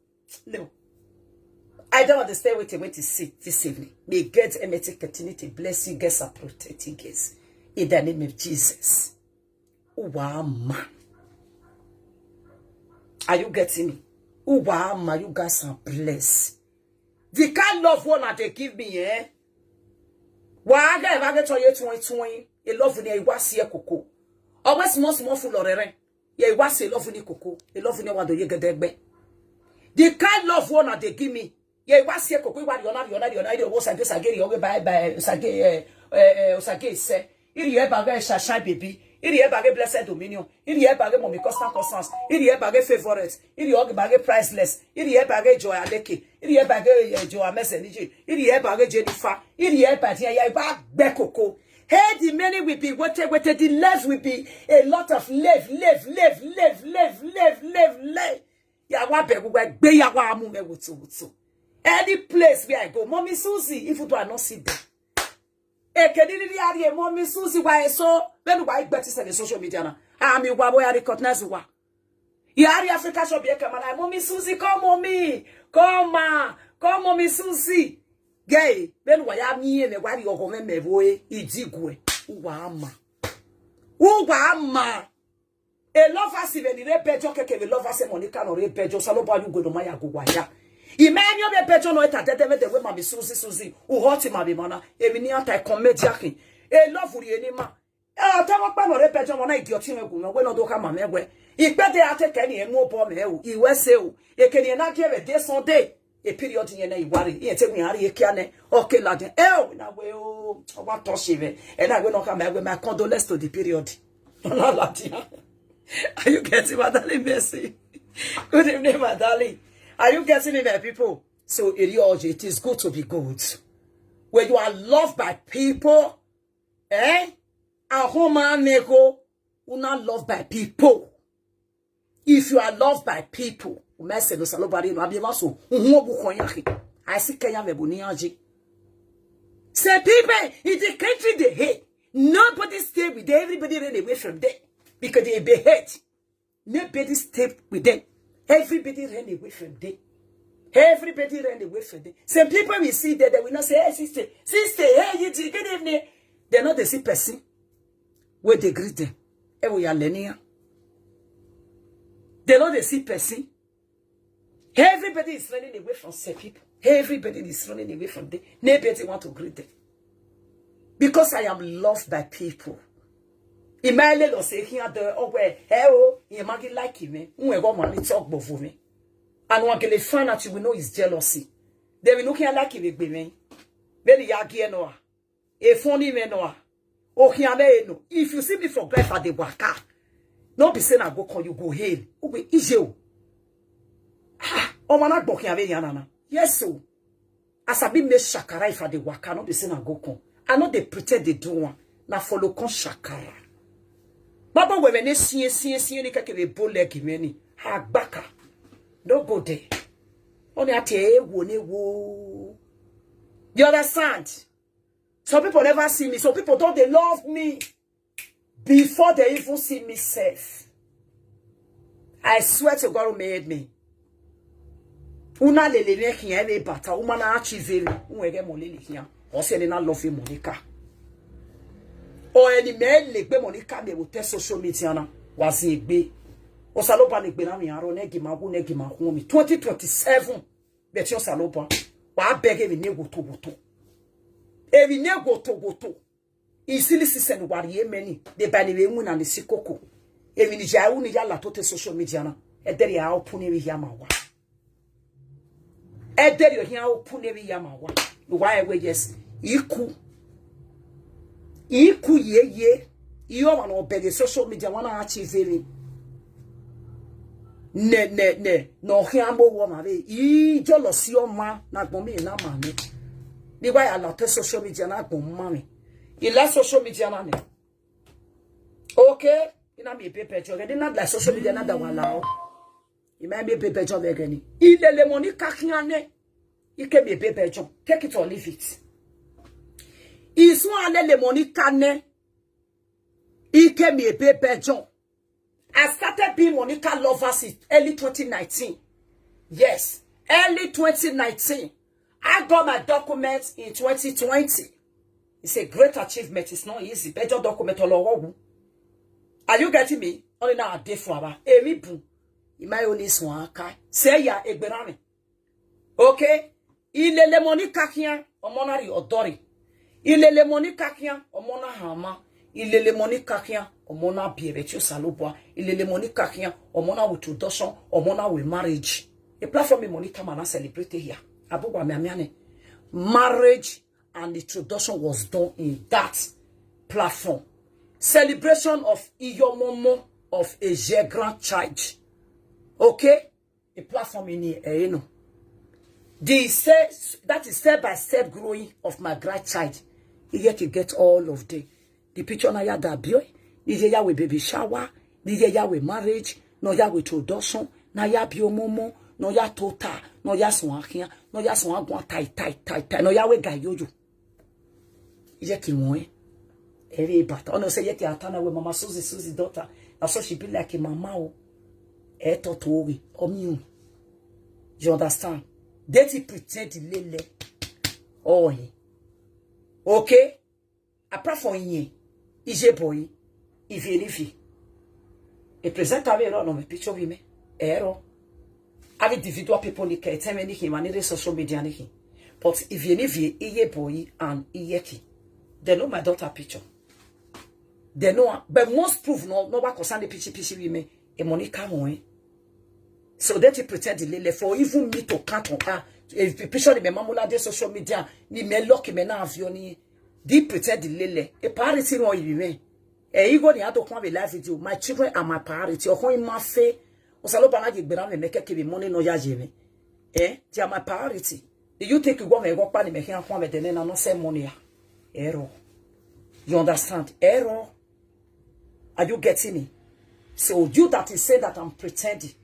No. I don't understand what you want to see this evening. May God and may continue to bless you guys and protect you guys. In the name of Jesus. Uwama. Are you getting me? Uwama, you guys are blessed. The kind love one that they give me, eh? Wa ga ba ga to ye tun tun. E love ni e wa si e koko. Always small small full orere. Ye wa si e love ni koko. E love ni wa do ye gedegbe. The kind love one that they give me. Ye wa si e koko, wa ri ona, ri ona, ri ona, ri owo sage, sage, ri oge, bye, bye, sage, eh, eh, eh, sage, se. Iri e ba ga shine, shine, baby. Iri e ba ga blessed dominion. Iri e ba ga mommy constant constance. Iri e ba ga favorite. Iri oge ba ga priceless. Iri e ba ga joy aleke. Iri e ba ga, eh, joy amese nije. Iri e ba ga Jennifer. Iri e ba dia ya ba gbe koko. Hey, the many will be waited, waited. The love will be a lot of love, love, love, love, love, love, love, love. Ya wa be gugwa gbe ya wa mu me wutu wutu. Any place where I go, Mommy Susie, if you do, I not sit there. Ekediri ari e Mommy Susie wa eso, benu wa igbeti se ni social media na. Ami wa boya recognize wa. Ya ari Africa shop ye kama na, "Mommy Susie, come, Mommy. Come, ma. Come, Mommy Susie." Gay, benu wa ya mi e me wa ri ogo me me boy, idigwe. Uwa ama. Uwa ama. E love us even re bejo keke, we love us e Monica no re bejo, sa lo ba you go do ma ya go wa ya. Ime ni o be bejo no eta dede me de we Mommy Susie, Susie. U hot ma be mana. E mi ni anti comedy akin. E love uri eni ma. E o te mo pa no re bejo mo na idiot me gu me we no do ka ma me we. Ipe de ate ke ni enu obo me o. Iwe se o. E ke ni e na die we de Sunday. E period yen na iwari. Iyen te mi ari e kia ne. Okay, la den. E o, na we o. Wa to se we. E na we no ka me we, my condolence to the period. La la dia. Are you getting my darling Mercy? Good evening, my darling. Are you getting me, my people? So, Erioje, it is good to be good. When you are loved by people, eh? Ahoma nego, una loved by people. If you are loved by people, umese no salobari no abiemaso, unhuobu konyahi. I see Kenya mebuniaji. Say people in the country they hate. Nobody stay with them. Everybody ran away from them because they be hate. Nobody stay with them. Everybody ran away from them. Everybody ran away from them. Some people we see there, they will not say, "Hey, sister, sister, hey, you too, good evening." They know they see person where they greet them. Hey, we are linear. They know they see person. Everybody is running away from some people. Everybody is running away from them. Nobody want to greet them. Because I am loved by people. Imagine lo se here the oh well, hey oh, you might like me. Who ever want to talk before me? And one gele fan that you will know is jealousy. They will look here like you with me. Very yagi no. A funny man no. Oh here no. If you see me for breath at the waka, no be say na go call you go hail. Who be ije o? Ah, oh man, I go here very anana. Yes so. As I be me shakara if I dey waka, no be say na go come. I no dey pretend they do one. Na follow come shakara. Baba we ne sie sie sie ni keke be bow leg me ni. Agbaka. No go there. Only ate ewo ne wo. You understand? Some people never see me. Some people don't they love me before they even see me safe. I swear to God who made me. Una lele ne here ne bata. Uma na achieve me. Unwege mo lele here. Ose ne na love Monica. O eni me le gbe Monica me wo te social media na. Wazi egbe. Osaloba ni gbe na mi aro ne gi ma gu ne gi ma hu mi. Twenty twenty-seven. Beti Osaloba. Wa beg evi ne woto woto. Evi ne woto woto. Isili sisen wari emeni. De bani we mu na ni sikoko. Evi ni ja u ni ya la to te social media na. Ederi a open evi ya ma wa. Ederi o hia open evi ya ma wa. Wa ewe yes. Iku. Iku ye ye. Iyo wa no beg social media wa na achieve me. Ne ne ne. No hia mo wo ma ve. Ijo lo si o ma na gbon mi na ma mi. Ni wa ya la te social media na gbon ma mi. Ila social media na ni. Okay. Ina mi pepe jo. Ni na la social media na da wa la o. Ima mi pepe jo ve gani. Ilele Monica kiane. Ike mi pepe jo. Take it or leave it. Isu alele Monica ne. Ike mi pepe jo. I started being Monica lover since early twenty nineteen. Yes, early twenty nineteen. I got my documents in twenty twenty. It's a great achievement. It's not easy. Better document all over. Are you getting me? Only now I did for our Emi boom. In my only swan kai. Say ya egberami. Okay? Ilele Monica kian, omonari odori. Ilele Monica kian, omona hama. Ilele Monica kian, omona biebe ti Osaloba. Ilele Monica kian, omona with introduction, omona with marriage. A platform in Monica man celebrate here. Abuwa me amiane. Marriage and introduction was done in that platform. Celebration of Iyomomo of a year grandchild. Okay? A platform in here, eh, you know. The step, that is step by step growing of my grandchild. He yet to get all of them. The picture na ya da boy. Ni ye ya we baby shower. Ni ye ya we marriage. No ya we introduction. Na ya bi omomo. No ya tota. No ya swankia. No ya swan gwan tai tai tai tai. No ya we gayoyo. Ye ki won. Every bata. Ono say ye ki atana we mama Susie Susie daughter. Na so she be like a mama o. E to to we. Omi o. You understand? They ti pretend lele. Oh, he. Okay? Apart from ye, ije boy, if you live, a present ave ro no me picture we me. Ero. Have individual people ni ke tell me ni him and social media ni him. But if you live, iye boy and iyeki. They know my daughter picture. They know, but most proof no no back on the pitchy pitchy we me. A money come on. So that he pretend the lele for even me to count on her. If the picture the mamula de social media, ni me lucky me na avioni. Di pretend the lele. A parity no you me. E igo ni ato kwa be live video. My children are my priority. Okon in my fe. Osaloba na gigbera me make ke be money no ya je me. Eh, they are my priority. Do you think you go me go pan me here come with the name and not send money? Error. You understand? Error. Are you getting me? So you that is saying that I'm pretending.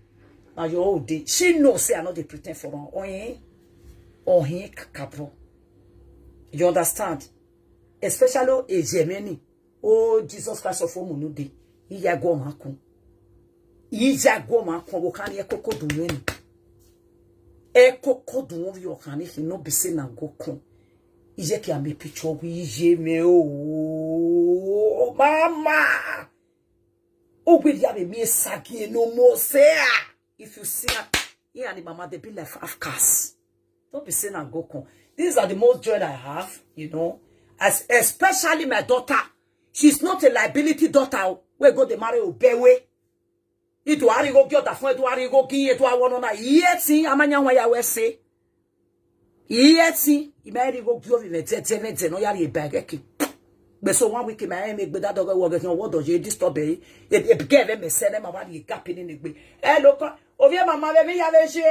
Now you all day. She knows say I know they pretend for her. Oh, eh? Oh, he cabro. You understand? Especially a Germany. Oh, Jesus Christ of Omunude. Iya go makun. Iya go makun. Wo kan ye koko dunweni. E koko dunwo yo kan ni no be say na go kun. Iye ki ame picture wi iye me o. Mama. O gbe dia be mi sagi no mo say ah. If you see her, he and the mama they be like half cast. Don't be saying and go come. These are the most joy I have, you know. As especially my daughter. She's not a liability daughter. We go the marry obewe. Idu ari go gi oda fun, idu ari go gi, idu awono na. Iye ti amanya wa ya we se. Iye ti imeri go gi ovi me je je me je no ya ri ba geki. Be so one week my me gbe that dog wo ge no wo do je disturb e. E e ge ve me se ne ma wa ri gap ni ni gbe. E lo ko. Ovi e mama ve mi ya ve je.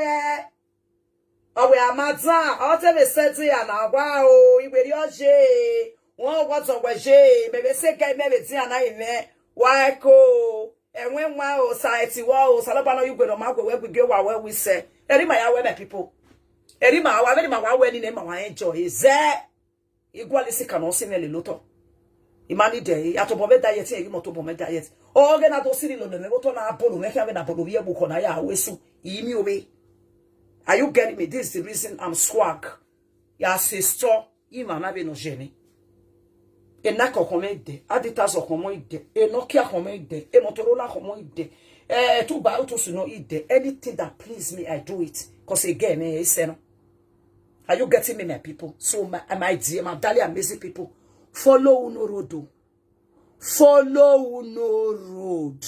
Owe amadan, o te be se ti ya na wa o, iwe ri oje. Won wo to we je, me be se ge me be ti ana ime. Wa ko. Enwe nwa o, sa eti wa o, sa lo ba no yugbe no ma gwe we gbe wa we we se. Eri ma ya we, my people. Eri ma wa, eri ma wa we ni ne ma wa enjoy. Ze. Igwali si kano si mele loto. Imani de, ya to bo me diet, e mo to bo me diet. O ge na do siri lo le me, mo to na bolo me, ke na bolo ye bu ko na ya we su. Imi obe. Are you getting me? This is the reason I'm swag. Ya sister, ima na be no jeni. E na ko kome de, Adidas o kome de, e Nokia kome de, e Motorola kome de, e tu ba utu suno ide. Anything that please me, I do it. Cause again, eh, it's no. Are you getting me, my people? So my, my dear, my darling, amazing people, follow Uno Road. Oh. Follow Uno Road.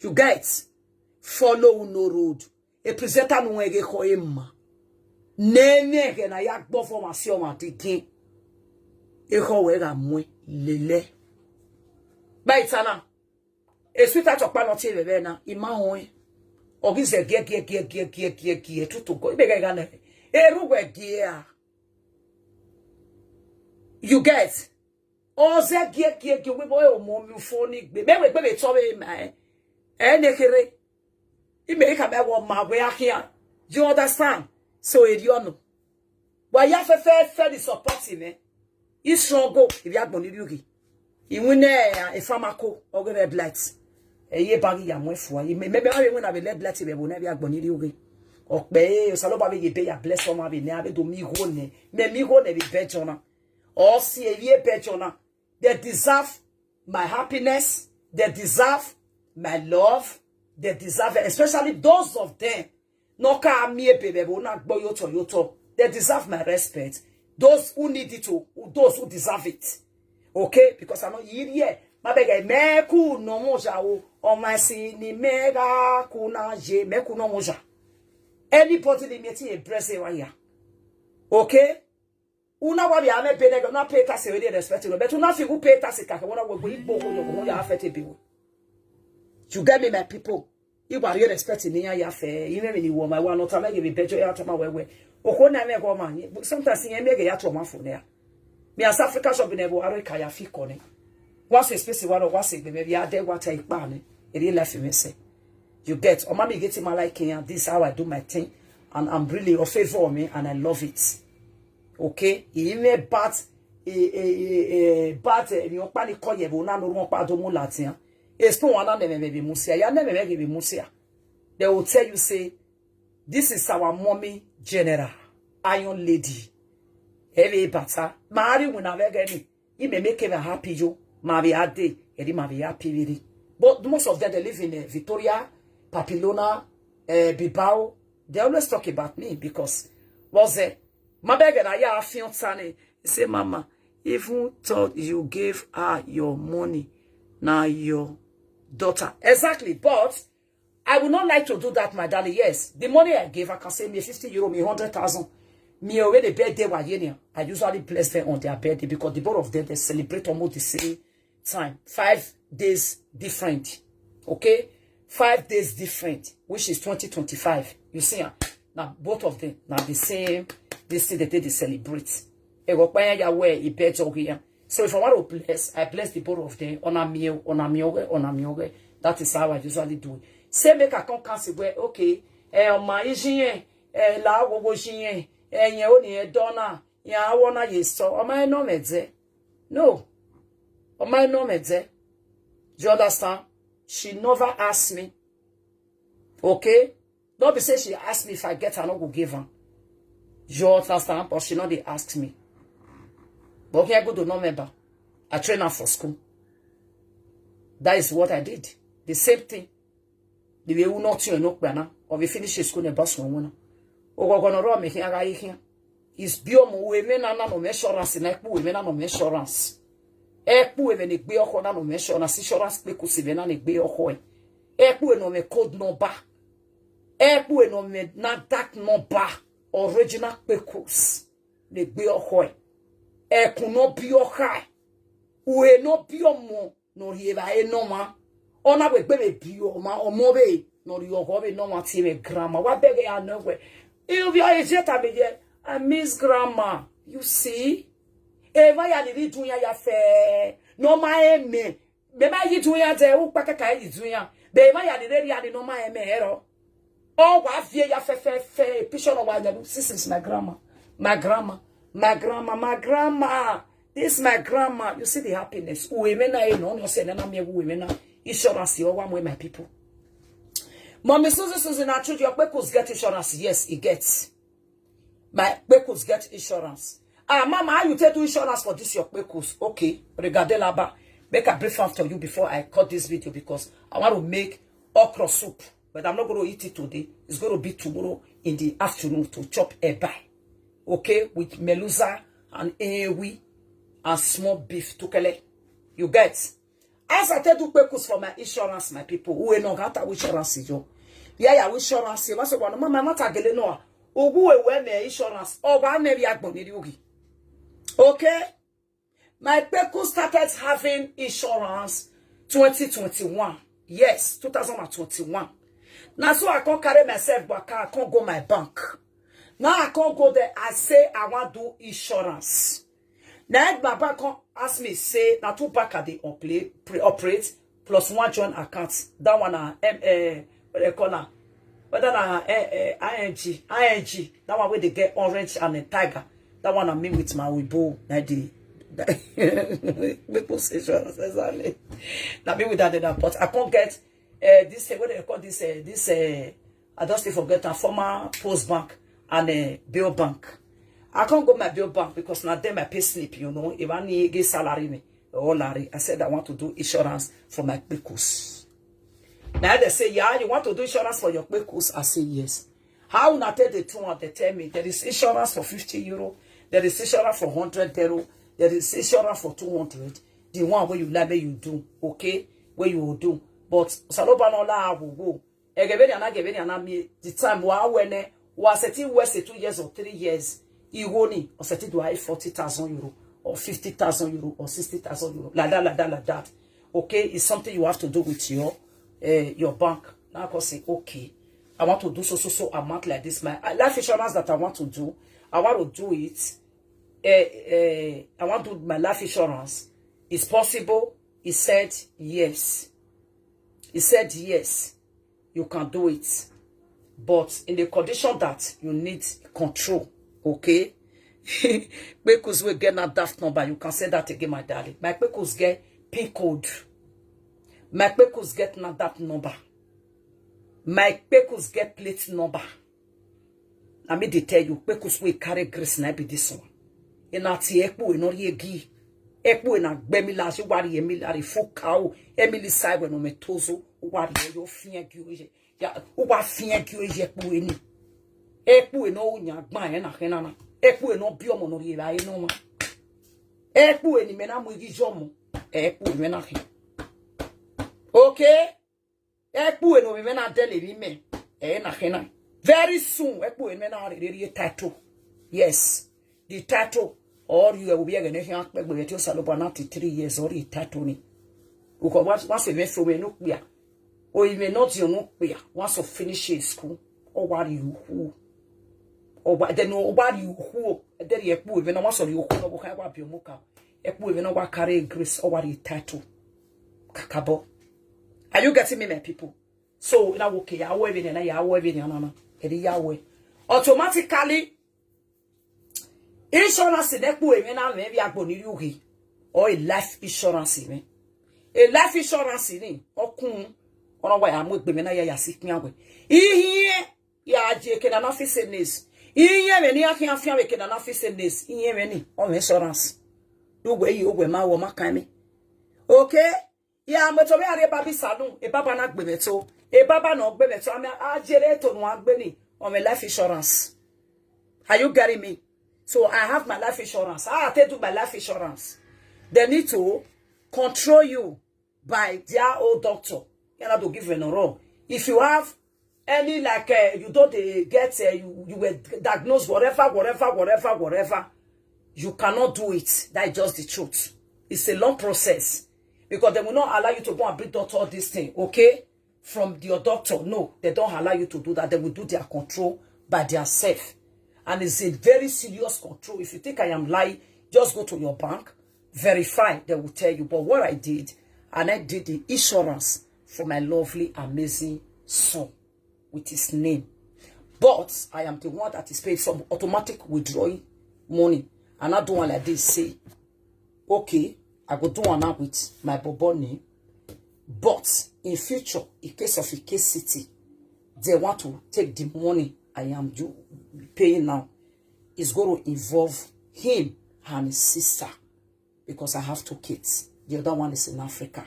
You get? Follow Uno Road. A presenter no ege ko ema. Nene ege na ya gbo for ma si o ma digin. E ko we ga mu lele. Baitana. E sweetheart okpa no ti bebe na. Ima hon. Ogi ze gie gie gie gie gie gie gie tutu go. Ibe ga ga na. E ru we gie a. You get? Oze gie gie gie we boy o mo mi fo ni gbe. Me we gbe be to we ma. E ne kere. Ime ka be wo ma we akia. Do you understand? So e ri ono. Wa ya fe fe fe di support me. I struggle, ibi agbon ni ri oge. Iwin ne e famako oge red light. E ye bagi ya mo fu aye. Me me me we na be red light be bo na bi agbon ni ri oge. Ope e, Osaloba be ye be ya bless o ma be ne abe do mi go ne. Me mi go ne bi be jona. O si e ye be jona. They deserve my happiness. They deserve my love. They deserve it, especially those of them. No ka mi e bebe bo na gbo yoto yoto. They deserve my respect. Those who need it to, those who deserve it. Okay? Because I know you here. My beg, me ku no moja o. O my si ni me ga ku na je, me ku no moja. Anybody ni me ti e bless e wa ya. Okay? Una wa bi ame bene, una pay tax, we dey respect you. But una fi who pay tax ka, una we go igbo ko yo, ya affect e bi we. You get me, my people? You are respecting me, ya fe. You me ni wo my one, not make me bejo ya to my we we. O ko na me go man. Sometimes you make ya to my phone there. Me as Africa shop never are ka ya fi kone. Once we space one, once we maybe I dey what I pan. E dey life me say. You get? O ma mi get my like here. This is how I do my thing, and I'm really a favor me, and I love it. Okay? He me bat e e e bat e mi opa ni ko ye bo na no ron pa do mo latin. Explain one na me me be musia. Ya na me me be musia. They will tell you say this is our mommy general, Iron Lady. Every bata. Mari wuna vegeni. He may make me happy yo. Mavi ade. Eri mavi happy really. But most of them they live in uh, Victoria, Papilona, uh, Bilbao. They always talk about me because was it? My beggar na ya fion tane. Say mama, even thought you gave her your money, now your daughter. Exactly, but I would not like to do that, my darling. Yes, the money I gave, I can say me fifty euro, me hundred thousand. Me already birthday wa yenia. I usually bless them on their birthday because the both of them they celebrate almost the same time. Five days different. Okay? Five days different, which is twenty twenty-five. You see, ah, Now, both of them, now the same, this thing that they celebrate. Ego pa ya we ibeto here. So if I want to bless, I bless the both of them. Ona mi, ona mi oge, ona mi oge. That is how I usually do it. Say make I come cancel where, okay, eh, my Asian, eh, la wo wo Asian, eh, ye oni e dona, ya wona ye so, o ma no me de. No. O ma no me de. Do you understand? She never asked me. Okay? Don't be say she asked me if I get her, I no go give her. You understand? But she not dey ask me. But okay, I go to no member. I train her for school. That is what I did. The same thing. The way we not you no kpana. Or we finish school ne boss one one. Ogogo no ro me here, I here. Is bio mo we me na na no me insurance na ekpu we me na no me insurance. Ekpu we me ne gbe oko na no me insurance. Insurance pe kusi me na ne gbe oko e. Ekpu we no me code number. Ekpu we no me na that number. Original pe kus. Ne gbe oko e. Ekun no bi oka e. Uhe no bi omo. No ri eva e no ma. Ona we gbe me bi o ma, omo be. No ri ogo be no ma ti me grandma. Wa bege ya no we. If you are a jet, I mean, yeah, I miss grandma. You see? Eva ya ni ri dunya ya fe. No ma eme. Be ma yi dunya de, u pa kaka yi dunya. Be ma ya ni re ya ni no ma eme ero. Oh, wa vie ya fe, fe, fe. Picture no wa ya. This is my grandma. My grandma. My grandma. My grandma. This is my grandma. You see the happiness. Uwe me na e no, no se na na me uwe me na. Insurance, you are one way, my people. Mommy Susie, Susie, na true, your kpekus get insurance. Yes, he gets. My kpekus get insurance. Ah, mama, how you take do insurance for this your kpekus? Okay, regardez là-bas. Make a brief after you before I cut this video because I want to make okra soup. But I'm not going to eat it today. It's going to be tomorrow in the afternoon to chop eba. Okay, with meluza and ewi and small beef. Tukele. You get? As I take do kpekus for my insurance, my people, who ain't no gata insurance yo. Yeah, yeah, insurance. What's the one? Mama, not a gele no. Ogu we we me insurance. Oga me bi agbon ni ugi. Okay? My kpekus started having insurance twenty twenty-one. Yes, two thousand and twenty-one. Now so I can't carry myself back. I can't go my bank. Now I can't go there. I say I want do insurance. Now my bank come ask me, say, now two bank I dey operate, pre-, operate, plus one joint account. That one, uh, M, uh, what they call am? Whether na, uh, uh, I N G, I N G, that one where they get orange and a tiger. That one I mean with my wibo, na the people say insurance, exactly. Now me with that, that, but I can't get, uh, this thing, what they call this, uh, this, uh, I just dey forget a former post bank and a bill bank. I can't go my bill bank because now them I pay slip, you know. If I need get salary me, or Larry, I said I want to do insurance for my kpekus. Now they say, yeah, you want to do insurance for your kpekus? I say yes. How una take the two and they tell me there is insurance for fifty euro, there is insurance for hundred euro, there is insurance for two hundred. The one where you like, where you do, okay, where you will do. But Saloba no la wo wo. Egebeni ana gebeni ana mi the time wa wene wa seti we se two years or three years. Iwoni or seti do I forty thousand euro or fifty thousand euro or sixty thousand euro. Like that, like that, like that. Okay, it's something you have to do with your, uh, your bank. Now I can say, okay, I want to do so, so, so amount like this. My, uh, life insurance that I want to do, I want to do it. Uh, uh, I want to do my life insurance. It's possible. He said yes. He said yes, you can do it, but in the condition that you need control. Okay? Kpekus will get na daft number. You can say that again, my darling. My kpekus get pin code. My kpekus get na daft number. My kpekus get plate number. Na me dey tell you, kpekus wey carry grace na be this one. Ina ti ekpu e no ri egi. Ekpu e na gbe mi la si wari emi la ri fu ka o. Emi li sai we no me tozo. Wari e yo fien gi oye. Ya, wa fien gi oye ekpu e ni. Ekpu e no unya gba e na kena na. Ekpu e no bi omo no ri e ba e no ma. Ekpu e ni me na mu igi jomo. Ekpu e me na kena. Okay? Ekpu e no me na dele mi me. E na kena. Very soon, ekpu e me na re re title. Yes. The title. Or you will be again if you act like three years or the title ni. Uko once, once we went from no clear. Or you may not you no clear. Once you finish your school. Or what you who? Owa, then owa ri uhu. Then ye kpu even no so ri uhu no ka wa bi omuka. Ekpu even no wa carry grace or wa ri title. Kakabo. Are you getting me, my people? So na woke ya we even na ya we even na na. Eri ya we. Automatically, insurance ne kpu even na me bi agbo ni yuhi. Or a life insurance ni. A life insurance ni. Okun. Ono wa ya mu egbe me na ya ya si pin awe. Iye ya je ke na na fi senes. Iye me ni afi afi awe ke na na fi senes. Iye me ni. O insurance. Ugwe yi ugwe ma wo ma kan mi. Okay? Ya mo to be are babi salon. E baba na gbe me to. E baba no gbe me to. Ami ajere to no agbe ni. O me life insurance. Are you getting me? So I have my life insurance. I take do my life insurance. They need to control you by their old doctor. You know to give an oral. If you have any, like, uh, you don't dey get, uh, you, you were diagnosed whatever, whatever, whatever, whatever, you cannot do it. That is just the truth. It's a long process because they will not allow you to go and bring doctor all this thing, okay? From your doctor. No, they don't allow you to do that. They will do their control by their self. And it's a very serious control. If you think I am lying, just go to your bank, verify, they will tell you. But what I did, and I did the insurance for my lovely, amazing son with his name. But I am the one that is paid some automatic withdrawing money. And I do one like this, say, okay, I go do one now with my bobo name. But in future, in case of Ike City, they want to take the money I am due paying now. It's going to involve him and his sister because I have two kids. The other one is in Africa.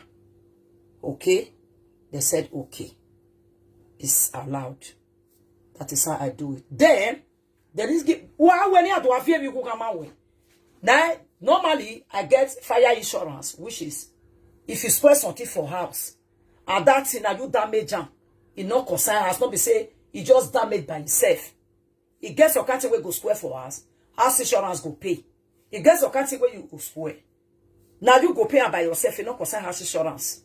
Okay? They said, okay. It's allowed. That is how I do it. Then, there is give, why when you do a fear, you go come away. Now, normally, I get fire insurance, which is if you spoil something for house, and that thing that you damage am, it no concern house, not be say it just damage by itself. It gets your country where go spoil for house, house insurance go pay. It gets your country where you go spoil. Now you go pay am by yourself, it no concern house insurance.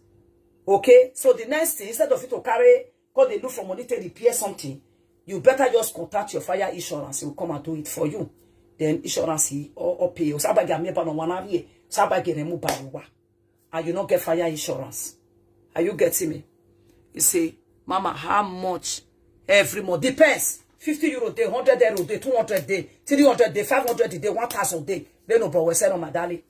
Okay? So the next thing, instead of you to carry, call the look for money to repair something, you better just contact your fire insurance. He will come and do it for you. Then insurance he or, or pay. Osaba get me ba no one year. Osaba get remove by wa. And you not get fire insurance. Are you getting me? You say, Mama, how much every month? Depends. Fifty euro day, hundred euro day, two hundred day, three hundred day, five hundred day, one thousand day. They no but we send on my darling.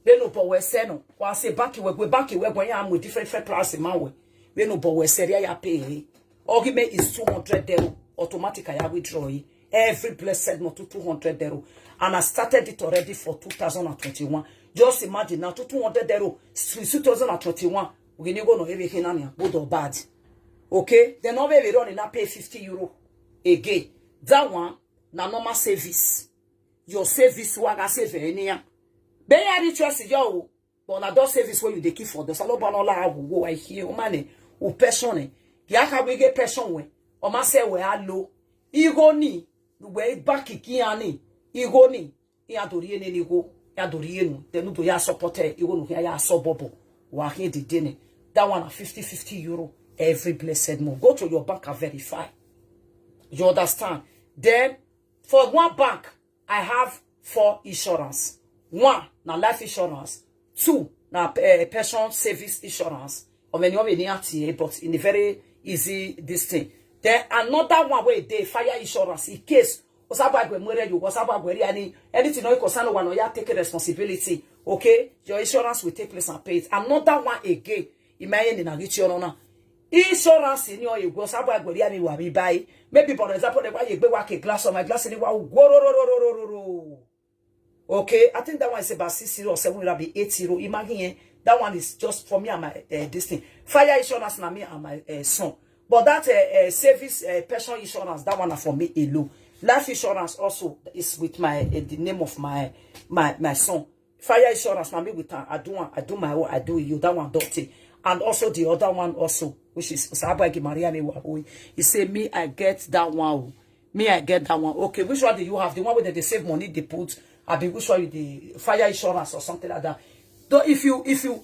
They no but we send on. Wa say bank we go bank we go ya am with different different price man we. They no but we send ya pay. Argument is two hundred euro. Automatic I withdraw it. Every blessed month to two hundred euro. And I started it already for two thousand and twenty-one. Just imagine now to two hundred euro since two thousand and twenty-one. We need go no everything on good or bad. Okay? Then no be run and pay fifty euro again. That one na normal service. Your service wa ga save any ya. Be ya reach us yo. But na those service where you dey keep for the salo banola wo I hear o mane o person eh. Ya ka we get person we. O ma say we a low. Igo ni we back ki ani. Igo ni. Ya dori ene ni go. Ya dori enu. Then do ya support eh. Igo no ya ya so bobo. Wa he di dene. That one na fifty fifty euro every blessed month. Go to your bank and verify. You understand? Then for one bank, I have four insurance. One na life insurance. Two na uh, pension service insurance. Or many of any but in a very easy this thing. Then another one where they fire insurance in case Osaba Gwemwere you, Osaba Gweri any anything no concern one or you take responsibility. Okay, your insurance will take place and pay it. Another one again. Imagine in a rich owner. Insurance in your ego, Osaba Gweri and wa mi buy. Maybe for example, the way you work a glass or my glass in the wa. Okay, I think that one is about six euro or seven euro, be eight euro. Imagine eh, that one is just for me and my uh, this thing. Fire insurance na me and my uh, son. But that uh, uh, service uh, pension insurance, that one na for me alone. Life insurance also is with my uh, the name of my my my son. Fire insurance na me with am. I do one, I do my own, I do you. That one don't take. And also the other one also, which is Osaba Gweri Maria me wa. He say me I get that one. Me I get that one. Okay, which one do you have? The one where they save money they put. I be which one you the fire insurance or something like that. Though if you if you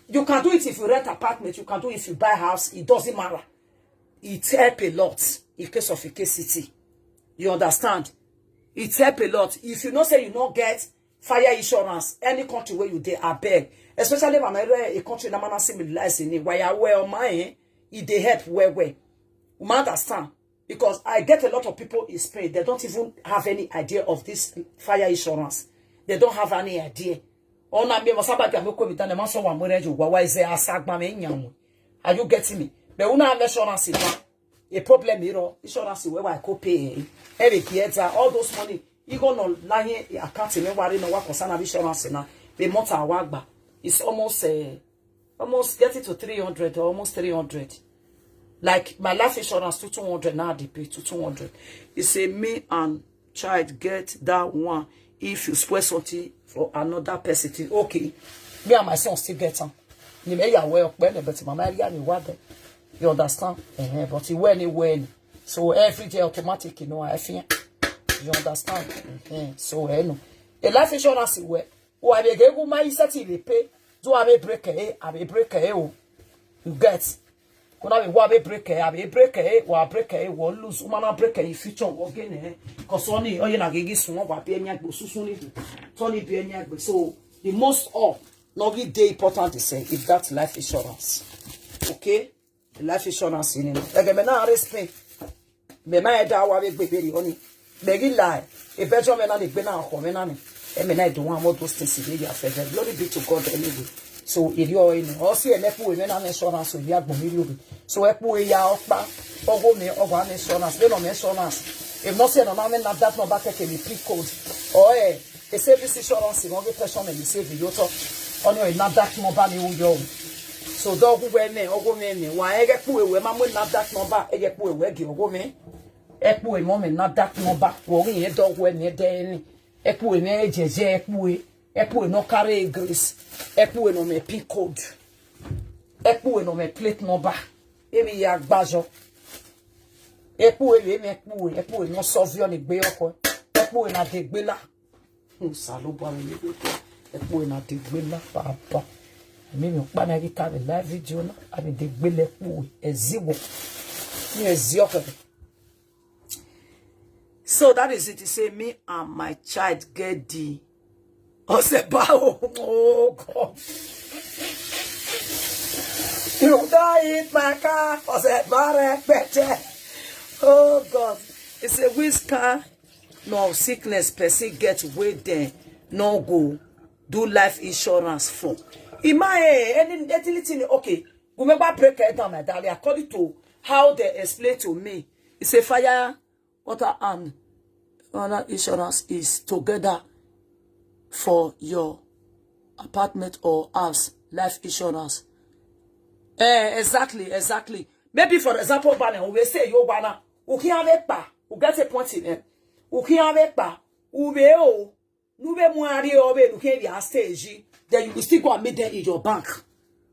you can do it if you rent apartment, you can do it if you buy house. It doesn't matter. It help a lot in case of a case city. You understand? It help a lot. If you know say you no get fire insurance, any country where you dey, abeg. Especially if I'm a, a country na mana similar in it. Why I wear on my, eh? It dey help well well. You understand? Because I get a lot of people in Spain. They don't even have any idea of this fire insurance. They don't have any idea. Ona me masaba ka me ko mi tane maso wa mo rejo wa wa ize asagba me nyanwo. Are you getting me? But una have insurance in that. A problem, you know, insurance where I go pay. Every year, all those money, you go no line account me worry no work concern insurance now. The month I work back, it's almost uh, almost getting to three hundred or almost three hundred. Like my life insurance to two hundred now, they pay to two hundred. It's a me and child get that one. If you spoil something for another person, thing. Okay. Me and my son still get am. You may ya well, but mama area me what there. You understand? Eh, but he when he when. So every day automatic, you know, I feel. You understand? Eh, so I know. A life insurance is where. Oh, I be get my set he pay. Do I be break eh? I be break eh? Oh, you get. Kuna be wa be break eh? I be break eh? Wa break eh? Wa lose. Umana break eh? Future wa gain eh? Cause only oh you na gigi sumo wa be enya gbo susu ni. Tony be enya gbo. So the most of no be dey important to say if that life insurance. Okay? Life insurance in it. Like me na respect. Me ma da wa be be be oni. Begi lie. E bejo me na de gbe na ko me na ni. E me na do one more those things in ya fe. Glory be to God anyway. So if you are in, or see a nepu we na insurance we ya gbon mi. So e pu ya opa. Ogo me ogo an insurance. They no me insurance. If not say no na me na that number take me pick code. Oh eh. E service insurance mo ge person me save yo to. Ono e na that number ni uyo. So dog we me ogo me me. Wa e ge pu we ma mo na that number. E ge pu we ge ogo me. E pu e mo me na that number. Wo ri e dog we me de ni. E pu e me e jeje e pu e. E pu e no carry grace. E pu e no me pin code. E pu e no me plate number. E mi ya gbajo. E pu e me pu e. E pu e no so vi oni gbe oko. E pu e na de gbe la. Sa ló bá mi níbi tó. Ẹ kú iná ti gbé lápapọ̀. Èmi mi pa náà kíkà mi live video náà. Àmì ti gbé lẹ́kù ẹ̀ sí wọ̀. Ní ẹ̀ sí ọ̀kẹ́. So that is it. He say me and my child get the Oseba. Oh God. You don't eat my car. Oseba better. Oh God. He say which car no sickness person get wey dem no go do life insurance for. Ima eh, any anything okay. We remember break it down, my darling. According to how they explain to me, it's a fire, water, and other insurance is together for your apartment or house life insurance. Eh, exactly, exactly. Maybe for example, banner we say you wanna, we can't have it pa, we get a point in it. We can't have it pa, we o, we be more area of it, we can't be a stage. Then you will still go and meet them in your bank.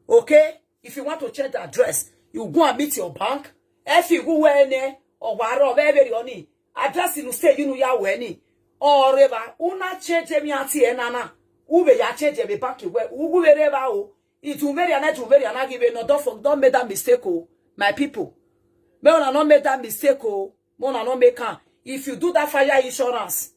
Okay? If you want to change the address, you go and meet your bank. If you go where ne or where very only address in state you know ya where ni or ever una change me at here nana. Ube ya change me back where ube ever o. It will very and it will very and I give no don't for don't make that mistake oh my people. Me una not make that mistake oh. Me una not make am. If you do that fire insurance,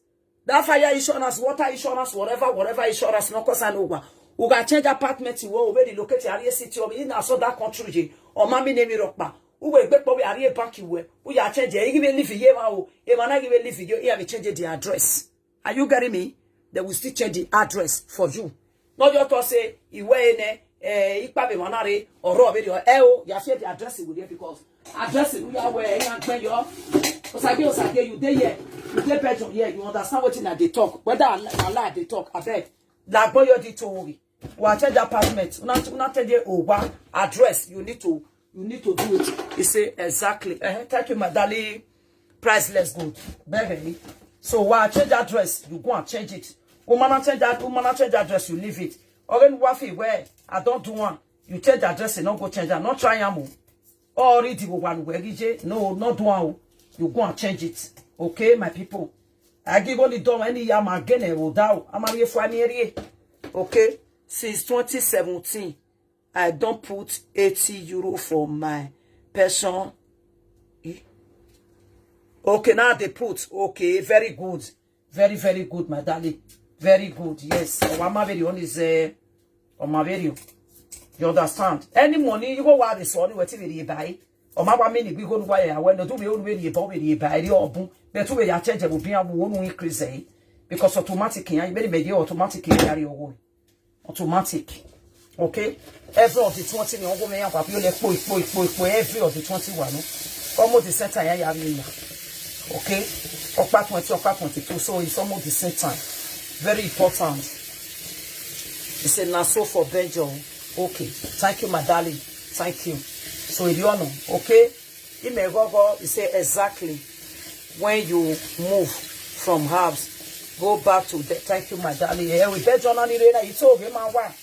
that fire insurance, water insurance, whatever, whatever insurance, no cause an over. We can change apartment to where we relocate area city or in so that country. Or mommy name it rock. Who will get probably area bank you where? We are change it. Give me live here. Oh, if I give me live here, you have change the address. Are you getting me? They will still change the address for you. Not your to say, Iwe ne, eh, Ikpabe Manare, or Robert, or L, you have the address with you because address in where you are, you are Osage, Osage, you dey here, you dey Belgium here, you understand what I dey talk. Whether I li- I lie, they talk. I beg. Lagbo your di tori. Wa change apartment. Una una change owa address. You need to you need to do it. He say exactly. Eh, thank you, my darling. Priceless good. Beg. So wa change address. You go and change it. Woman change that. Woman change address. You leave it. Ogen wafi where I don't do one. You change address and not go change. I not try am. Or read the one where no, not do one. You go and change it. Okay, my people. I give only dom any yam again and will down. I'm a for any area. Okay, since twenty seventeen, I don't put eighty euro for my person. Eh? Okay, now they put. Okay, very good. Very, very good, my darling. Very good. Yes. Our Maveri on is uh, on Maveri. You understand? Any money you go where they saw anywhere to the buy. Or my mini we go where I went to be only the buy the buy the obu. But to be a change will be a won't increase eh. Because automatic, I very made automatic in carry away. Automatic. Okay. Every of the twenty ni ogo me yan papi o le po po po po every of the twenty wa no. Almost the center ya ya mi ya. Okay. Okpa twenty, okpa twenty-two. So it's almost the same time. Very important. It's a naso for Belgium. Okay. Thank you, my darling. Thank you. So if you know, okay. Imegogo, he say exactly when you move from house, go back to the thank you, my darling. Eh, we bet John and Irena, it's okay, man. Why?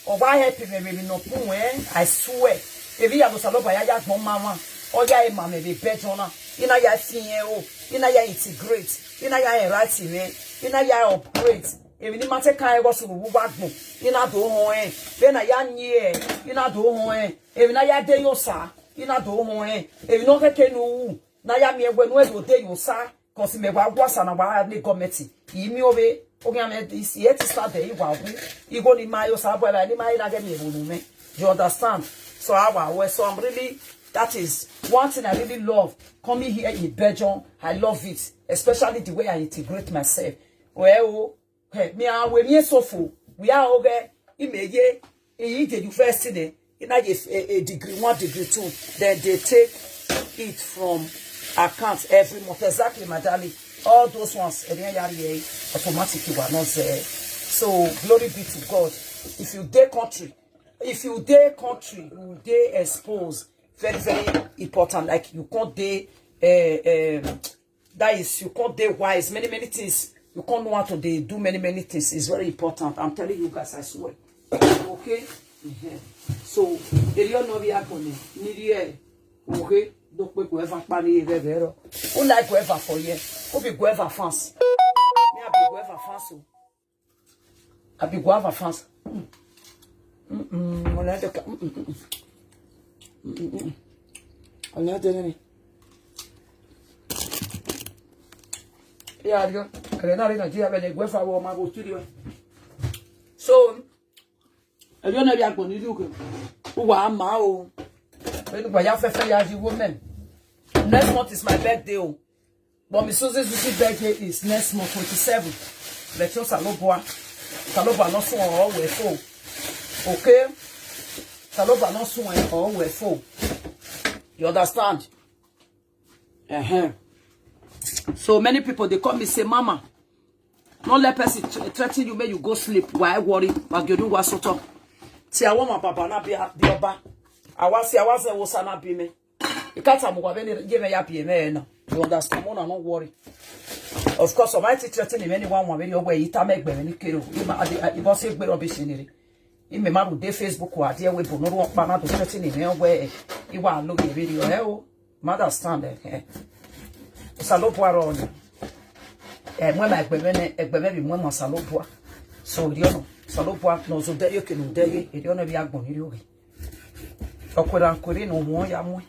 Or why help me, maybe no pun, eh? I swear. If you have a saloba, ya yak mama. Or ya mama, maybe bet John. Ina ya fin o. Ina ya integrate. Ina ya right me. Ina ya upgrade. If you need to kind of go to Wagmo. Ina do home. Then I am here. Ina do home. If na ya de yo sa. Ina do home. If you no keke no. Na ya mi egwe no e do de yo sa. Kosi me wa gwa sa na wa ni gometi. Imi obe. Oge ame isi eti sa de iwa wu. Igo ni ma yo sa bo ni ma ina ge mi ebo no me. You understand? So I wa we so I'm really that is one thing I really love coming here in Belgium. I love it, especially the way I integrate myself. Well, hey, me I we me so fo. We are over. Imeye. He did university. In a, a, a degree, one degree, two. Then they take it from account every month. Exactly, my darling. All those ones, eh, they are here, automatic, you are not there. So glory be to God. If you dare country, if you dare country, you dare expose. Very, very important. Like you can't dare uh, um, that is, you can't dare wise. Many, many things. You can't know how to they do many, many things. It's very important. I'm telling you guys, I swear. Okay? Mhm. So, Elio no be agony. Nirie. Okay? Don't quick whoever pani vero. Who like whoever for here? Who be whoever fans? Me I be whoever fans. Oh. I be guava fans. Mm. Mm-mm. Ọ̀nà ẹ̀dẹ̀ ká. Mm-mm. Mm-mm. Ọ̀nà ẹ̀dẹ̀ ni. Yeah, you. I don't know Nigeria, but they go for our go studio. So, I don't know they are going to do. Who are my own? When we are fair, fair, as you women. Next month is my birthday. Oh. But Miss Susie Susie birthday is next month twenty-seven. Let us Salobua. Salobua not soon or we fool. Okay? Salobua not soon or we fool. You understand? Uh-huh. So many people they call me say, Mama, no let person th- threaten you, make you go sleep. Why worry? But you do what sort of. See, I want my papa not be the oba. I want see, I want say, what's not be me. Ikata mo wa beni ye me ya pie me na. You understand? Mo na no worry. Of course, I might threaten him anyone wa beni owe ita me gbe ni kero. Ima adi ibo se gbe rubbish ni re. Ime ma ru de Facebook wa de we bo no ro pa na to threaten him owe. Iwa lo ye video e o. Ma understand eh. Salobua ro ni. Eh, mo ma gbe me ne egbe me bi mo ma Salobua. So ri ono. Salobua no so de yo ke no de ye. Ri ono bi agbon ni ri owe. Okwere nkwere na ụmụ ya mụ.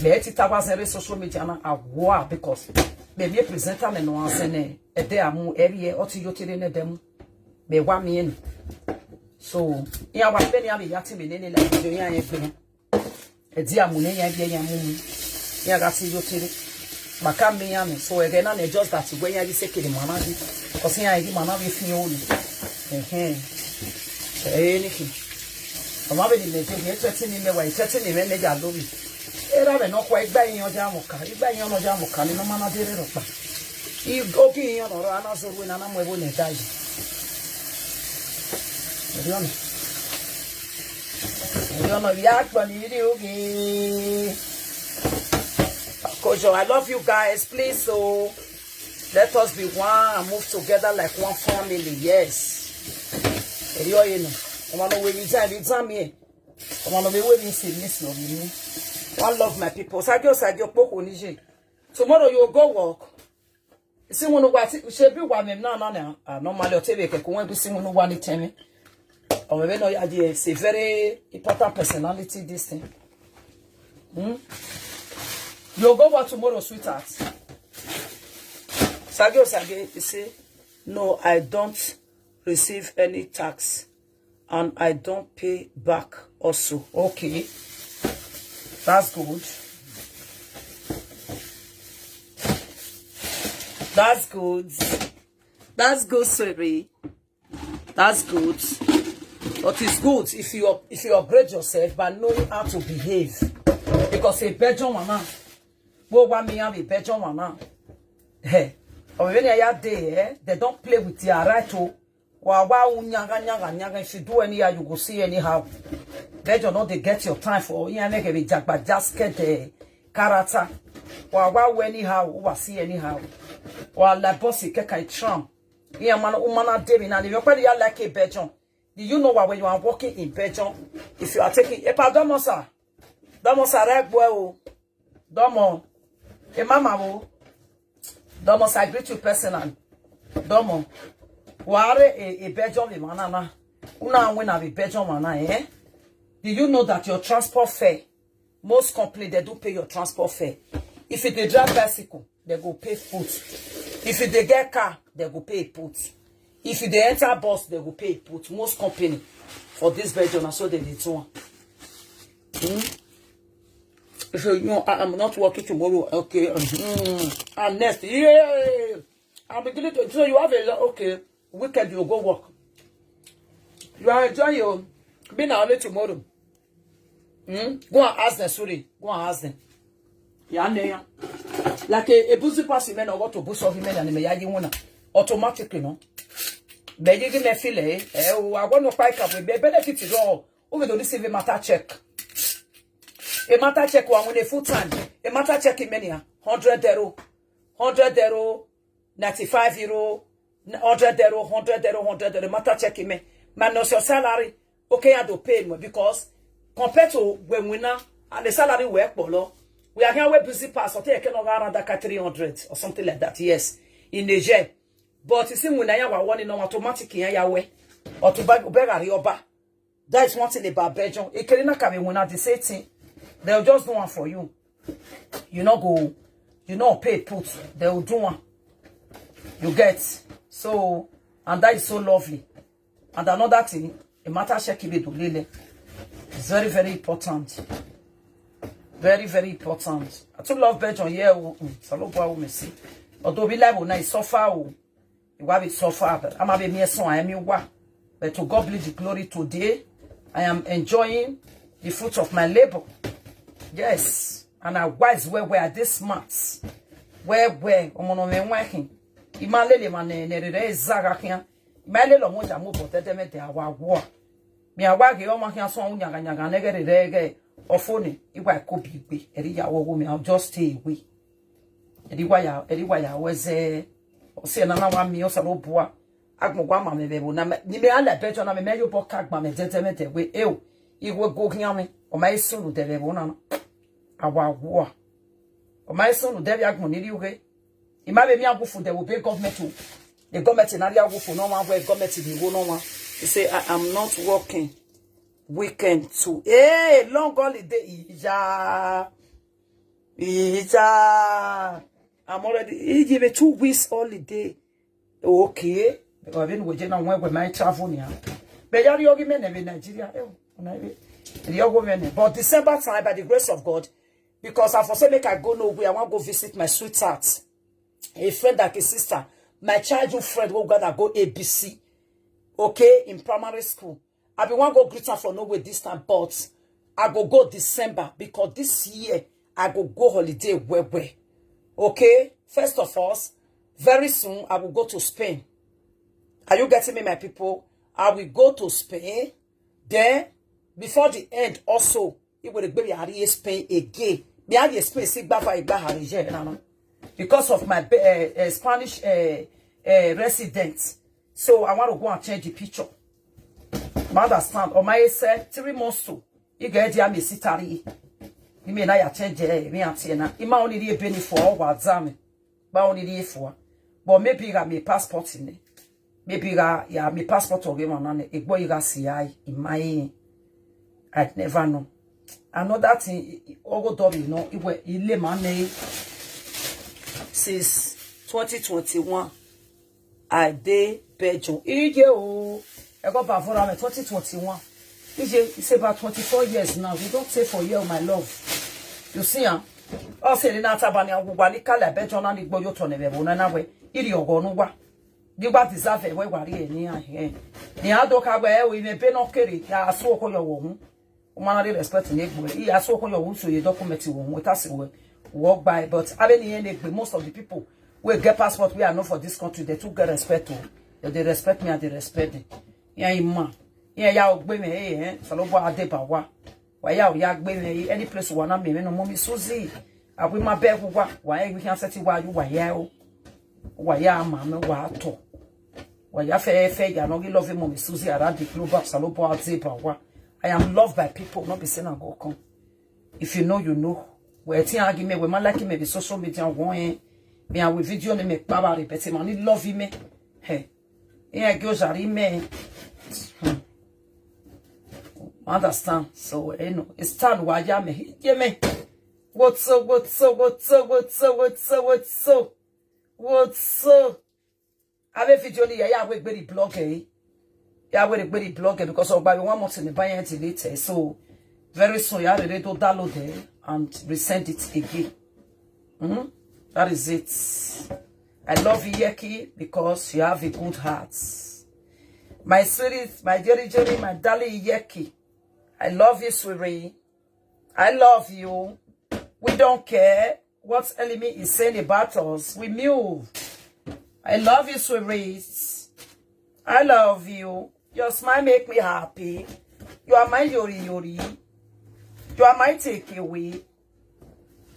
Me eti tawazere social media na agwa because me me presenter me no anse ne ede amu eri e oti yotere ne demu. Me wa mi enu. So, ya wa be ni abi ya ti me ne ne la jo ya ye gbe. Edi amu ne ya bi ya mu mu. Ya ga ti yotere. Maka me ya me. So, ege na ne just that when ya bi se kiri mana bi. Kosi ya bi mana bi fi o ni. Eh eh. Anything. Ọmọ bẹ ni mẹjọ ni thirty ni mẹwàá thirty ni mẹjọ lórí. Era bẹ nọkọ igba iyan ọjà mọka igba iyan ọjà mọka ni nọmọ náà dérè rọpa. Oge iyan ọrọ anazọrọ ẹ nana mọ ẹwọ nẹẹda yìí. Ẹ̀rí ọ̀nà. Ẹ̀rí ọ̀nà ìyá àgbọ̀n ní ilé oge. Kojo, I love you guys. Please, so let us be one and move together like one family. Yes. Ẹ̀rí ọ̀yẹ́ nù. Ọmọ náà wẹ̀ mí jẹ́ àbí jẹ́ mi ẹ̀. Ọmọ náà wẹ̀ mí ṣe mí sí ọ̀rọ̀ mi. One love, my people. Ṣáájú ṣáájú pókò níṣe. Tomorrow you go work. Isi nwunu wa ti shebi wa me na na na ah, normally o tebe ke ko wen bi si nwunu wa ni temi. O me no ya di it's a very important personality this thing. Hmm? You go work tomorrow, sweetheart. Sage Osage, he say, "No, I don't receive any tax and I don't pay back also." Okay. That's good. That's good. That's good, sweetie. That's good. But it's good if you up- if you upgrade yourself by knowing how to behave. Because a bedroom woman, go one me have a bedroom woman. Hey, or when they are there, eh, they don't play with their right to. Wa wa u nyaga nyaga nyaga. If you do anyhow, you go see anyhow. Bedroom no dey get your time for. You make a jagba just get the character. Wa wa u anyhow, wa see anyhow. Wa la bossy keka tram. Yeah, man, woman, I did me now. You probably like a bedroom. Do you know what when you are walking in bedroom? If you are taking a pardon, sir. Domo, sir, right, well, Domo, a mama, oh, Domo, sir, I greet you personally. Domo, ware a, a bedroom, a manana. Una win a bedroom, mana, eh? Do you know that your transport fare, most company, they do pay your transport fare. If you dey drive bicycle, they go pay foot. If you dey get car, they go pay foot. If you dey enter bus, they go pay foot. Most company for this bedroom, na so they dey do am. Hmm? So, you know, I am not working tomorrow. Okay. Hmm. And next, yeah, I'm beginning to. So you have a lot. Okay. Weekend, you go work. You are enjoying your being only tomorrow. Hmm? Go and ask them, sorry. Go and ask them. Yeah, yeah. Like a, a busy person, man, or what to boost of him, and may I win automatically, no? But you give me feel, eh? Eh, oh, I want to fight up with benefit is all. Who will receive a matter check? A matter check one with a full time. A matter check in many, ah, hundred euro, hundred euro, ninety-five euro, hundred euro, hundred euro, hundred euro. Matter check in me. Minus your salary. Okay, I do pay more because compared to when we now and the salary work, bolo, we are here with busy pass. I think I cannot around that three hundred or something like that. Yes, in Niger. But you see, when I have one in automatic, in Yahweh, or to beg, beg a rioba. That is one thing about Belgium. It can not come when the same thing. They'll just do one for you. You not go, you not pay put. They will do one. You get. So, and that is so lovely. And another thing, a matter check it to Lele. It's very, very important. Very, very important. I too love Belgium. Yeah, oh, mm, Salopo, oh, me see. Although we live on, I suffer. Oh. Iwa be suffer, but I'm a be me son, I am you wa. But to God be the glory today. I am enjoying the fruit of my labor. Yes, and I wise where where this month. Where where omo no me working. Imalele ma ne ne re zaga kian. Imale lo mo ja mo bo tete me te awa wo. Mi awa ge omo kian so nyaga nyaga ne ge re ge. Ofoni iwa ko bi gbe. Eri ya wo wo mi, I'll just stay away. Eri wa ya, eri wa ya weze. O se na na wa mi o sa lo bua. Agmo wa ma me be bo na me, ni me ala bejo na me me yo bo ka gba me tete me te we e o. Iwe go kian me. O ma isunu de be bo na na. Awa wo. O ma isunu de bi agmo ni ri uge. Ima be mi agufu de wo be government o. The government na ri agufu no ma we government bi wo no ma. He say, "I am not working weekend too." Hey, long holiday. Ija. Ija. I'm already, he give me two weeks holiday. Okay. Because I've been waiting on when we might travel now. But you give me in Nigeria. Eh, na be, you go me. But December time, by the grace of God, because I forsake make I go nowhere, I want to go visit my sweetheart, a friend like a sister, my childhood friend, who got go A B C, okay, in primary school. I be want go greet her for no way this time, but I go go December because this year I go go holiday where where. Okay, first of all, very soon I will go to Spain. Are you getting me, my people? I will go to Spain. Then, before the end, also, it will be a Spain again. Me I Spain see back for a back. Because of my uh, uh, Spanish uh, uh, residents. So I want to go and change the picture. You understand? Or my say three months to you get the army sitari. You may not change eh, me and Tiena. You might only be a penny for all what's army. But only the for. But maybe I may passport in it. Maybe I yeah, me passport or game on it. It boy you see I in my I never know. Another thing, ogo dori no, iwe ile mane sis twenty twenty-one. I dey Belgium. Ije o. I go back for am twenty twenty-one. Ije, it's about twenty-four years now. We don't say for year, my love. You see, huh? I say, na tabani agugwa ni kala Belgium na ni gboyo to nebe bo na na we. Iri ogo nu wa. Ni wa deserve we wa ri e ni a he. Ni a do ka we e o ime be no kere. Ya asu oko yo wo hun. Woman dey respect ni egbo. He asu oko yo wu so ye document wo hun. Ta si we. Wo gba e, but abe ni e na egbe, most of the people we get passport, we are not for this country. They too get respect o. They dey respect me and they respect them. Yeah, him man. Yeah, ya ogbe me, eh, eh. Salobo Adebawa. Wa ya o ya gbe me, eh, any place wa na me, me no Mommy Susie. Abi ma be wa. Wa e we can set wa you wa ya o. Wa ya ma me wa to. Wa ya fe fe ya no gi love Mommy Susie around the globe. Salobo Adebawa. I am loved by people, not be saying I go come. If you know, you know. We ti agi me, we ma like me be social media one, eh. Me and we video ni me baba re, but man, he love me. Hey. Yeah, girls are me. Hmm. Understand? So, you know, it's time wa ya me. Yeah, me. What's up, what's up, what's up, what's up, what's up, what's up? What's up? Have a video ni ya, ya we very blog, eh? Ya we very blog, eh, because of by one month in the buy it later. So very soon, ya ready to download it and resend it again. Hmm? That is it. I love you, Yeki, because you have a good heart. My sweetie, my dearie Jerry, my darling Yeki. I love you, sweetie. I love you. We don't care what enemy is saying about us. We move. I love you, sweetie. I love you. Your smile make me happy. You are my yori yori. You are my takeaway.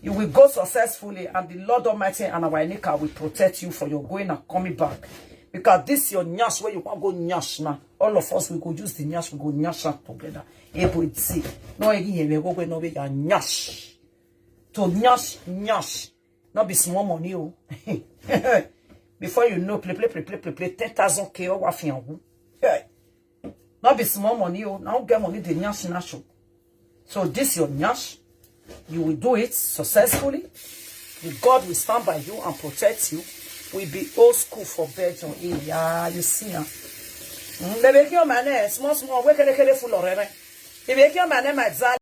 You will go successfully, and the Lord Almighty and our Enika will protect you for your going and coming back. Because this your nyash where you want go nyash now. All of us, we go use the nyash, we go nyash am together. Ebo itsi. No egi yeme go go no be ya nyash. To nyash, nyash. Not be small money, oh. Before you know, play, play, play, play, play, play, ten thousand K or wa fi anwu. Hey. Not be small money, oh. Now get money, the nyash, nyash, oh. So this your nyash. You will do it successfully. The God will stand by you and protect you. We be old school for Belgium. Yeah, you see, huh? Mm, they make your man, eh, small, small, we kele, kele, full of rere. They make your man, eh, my darling.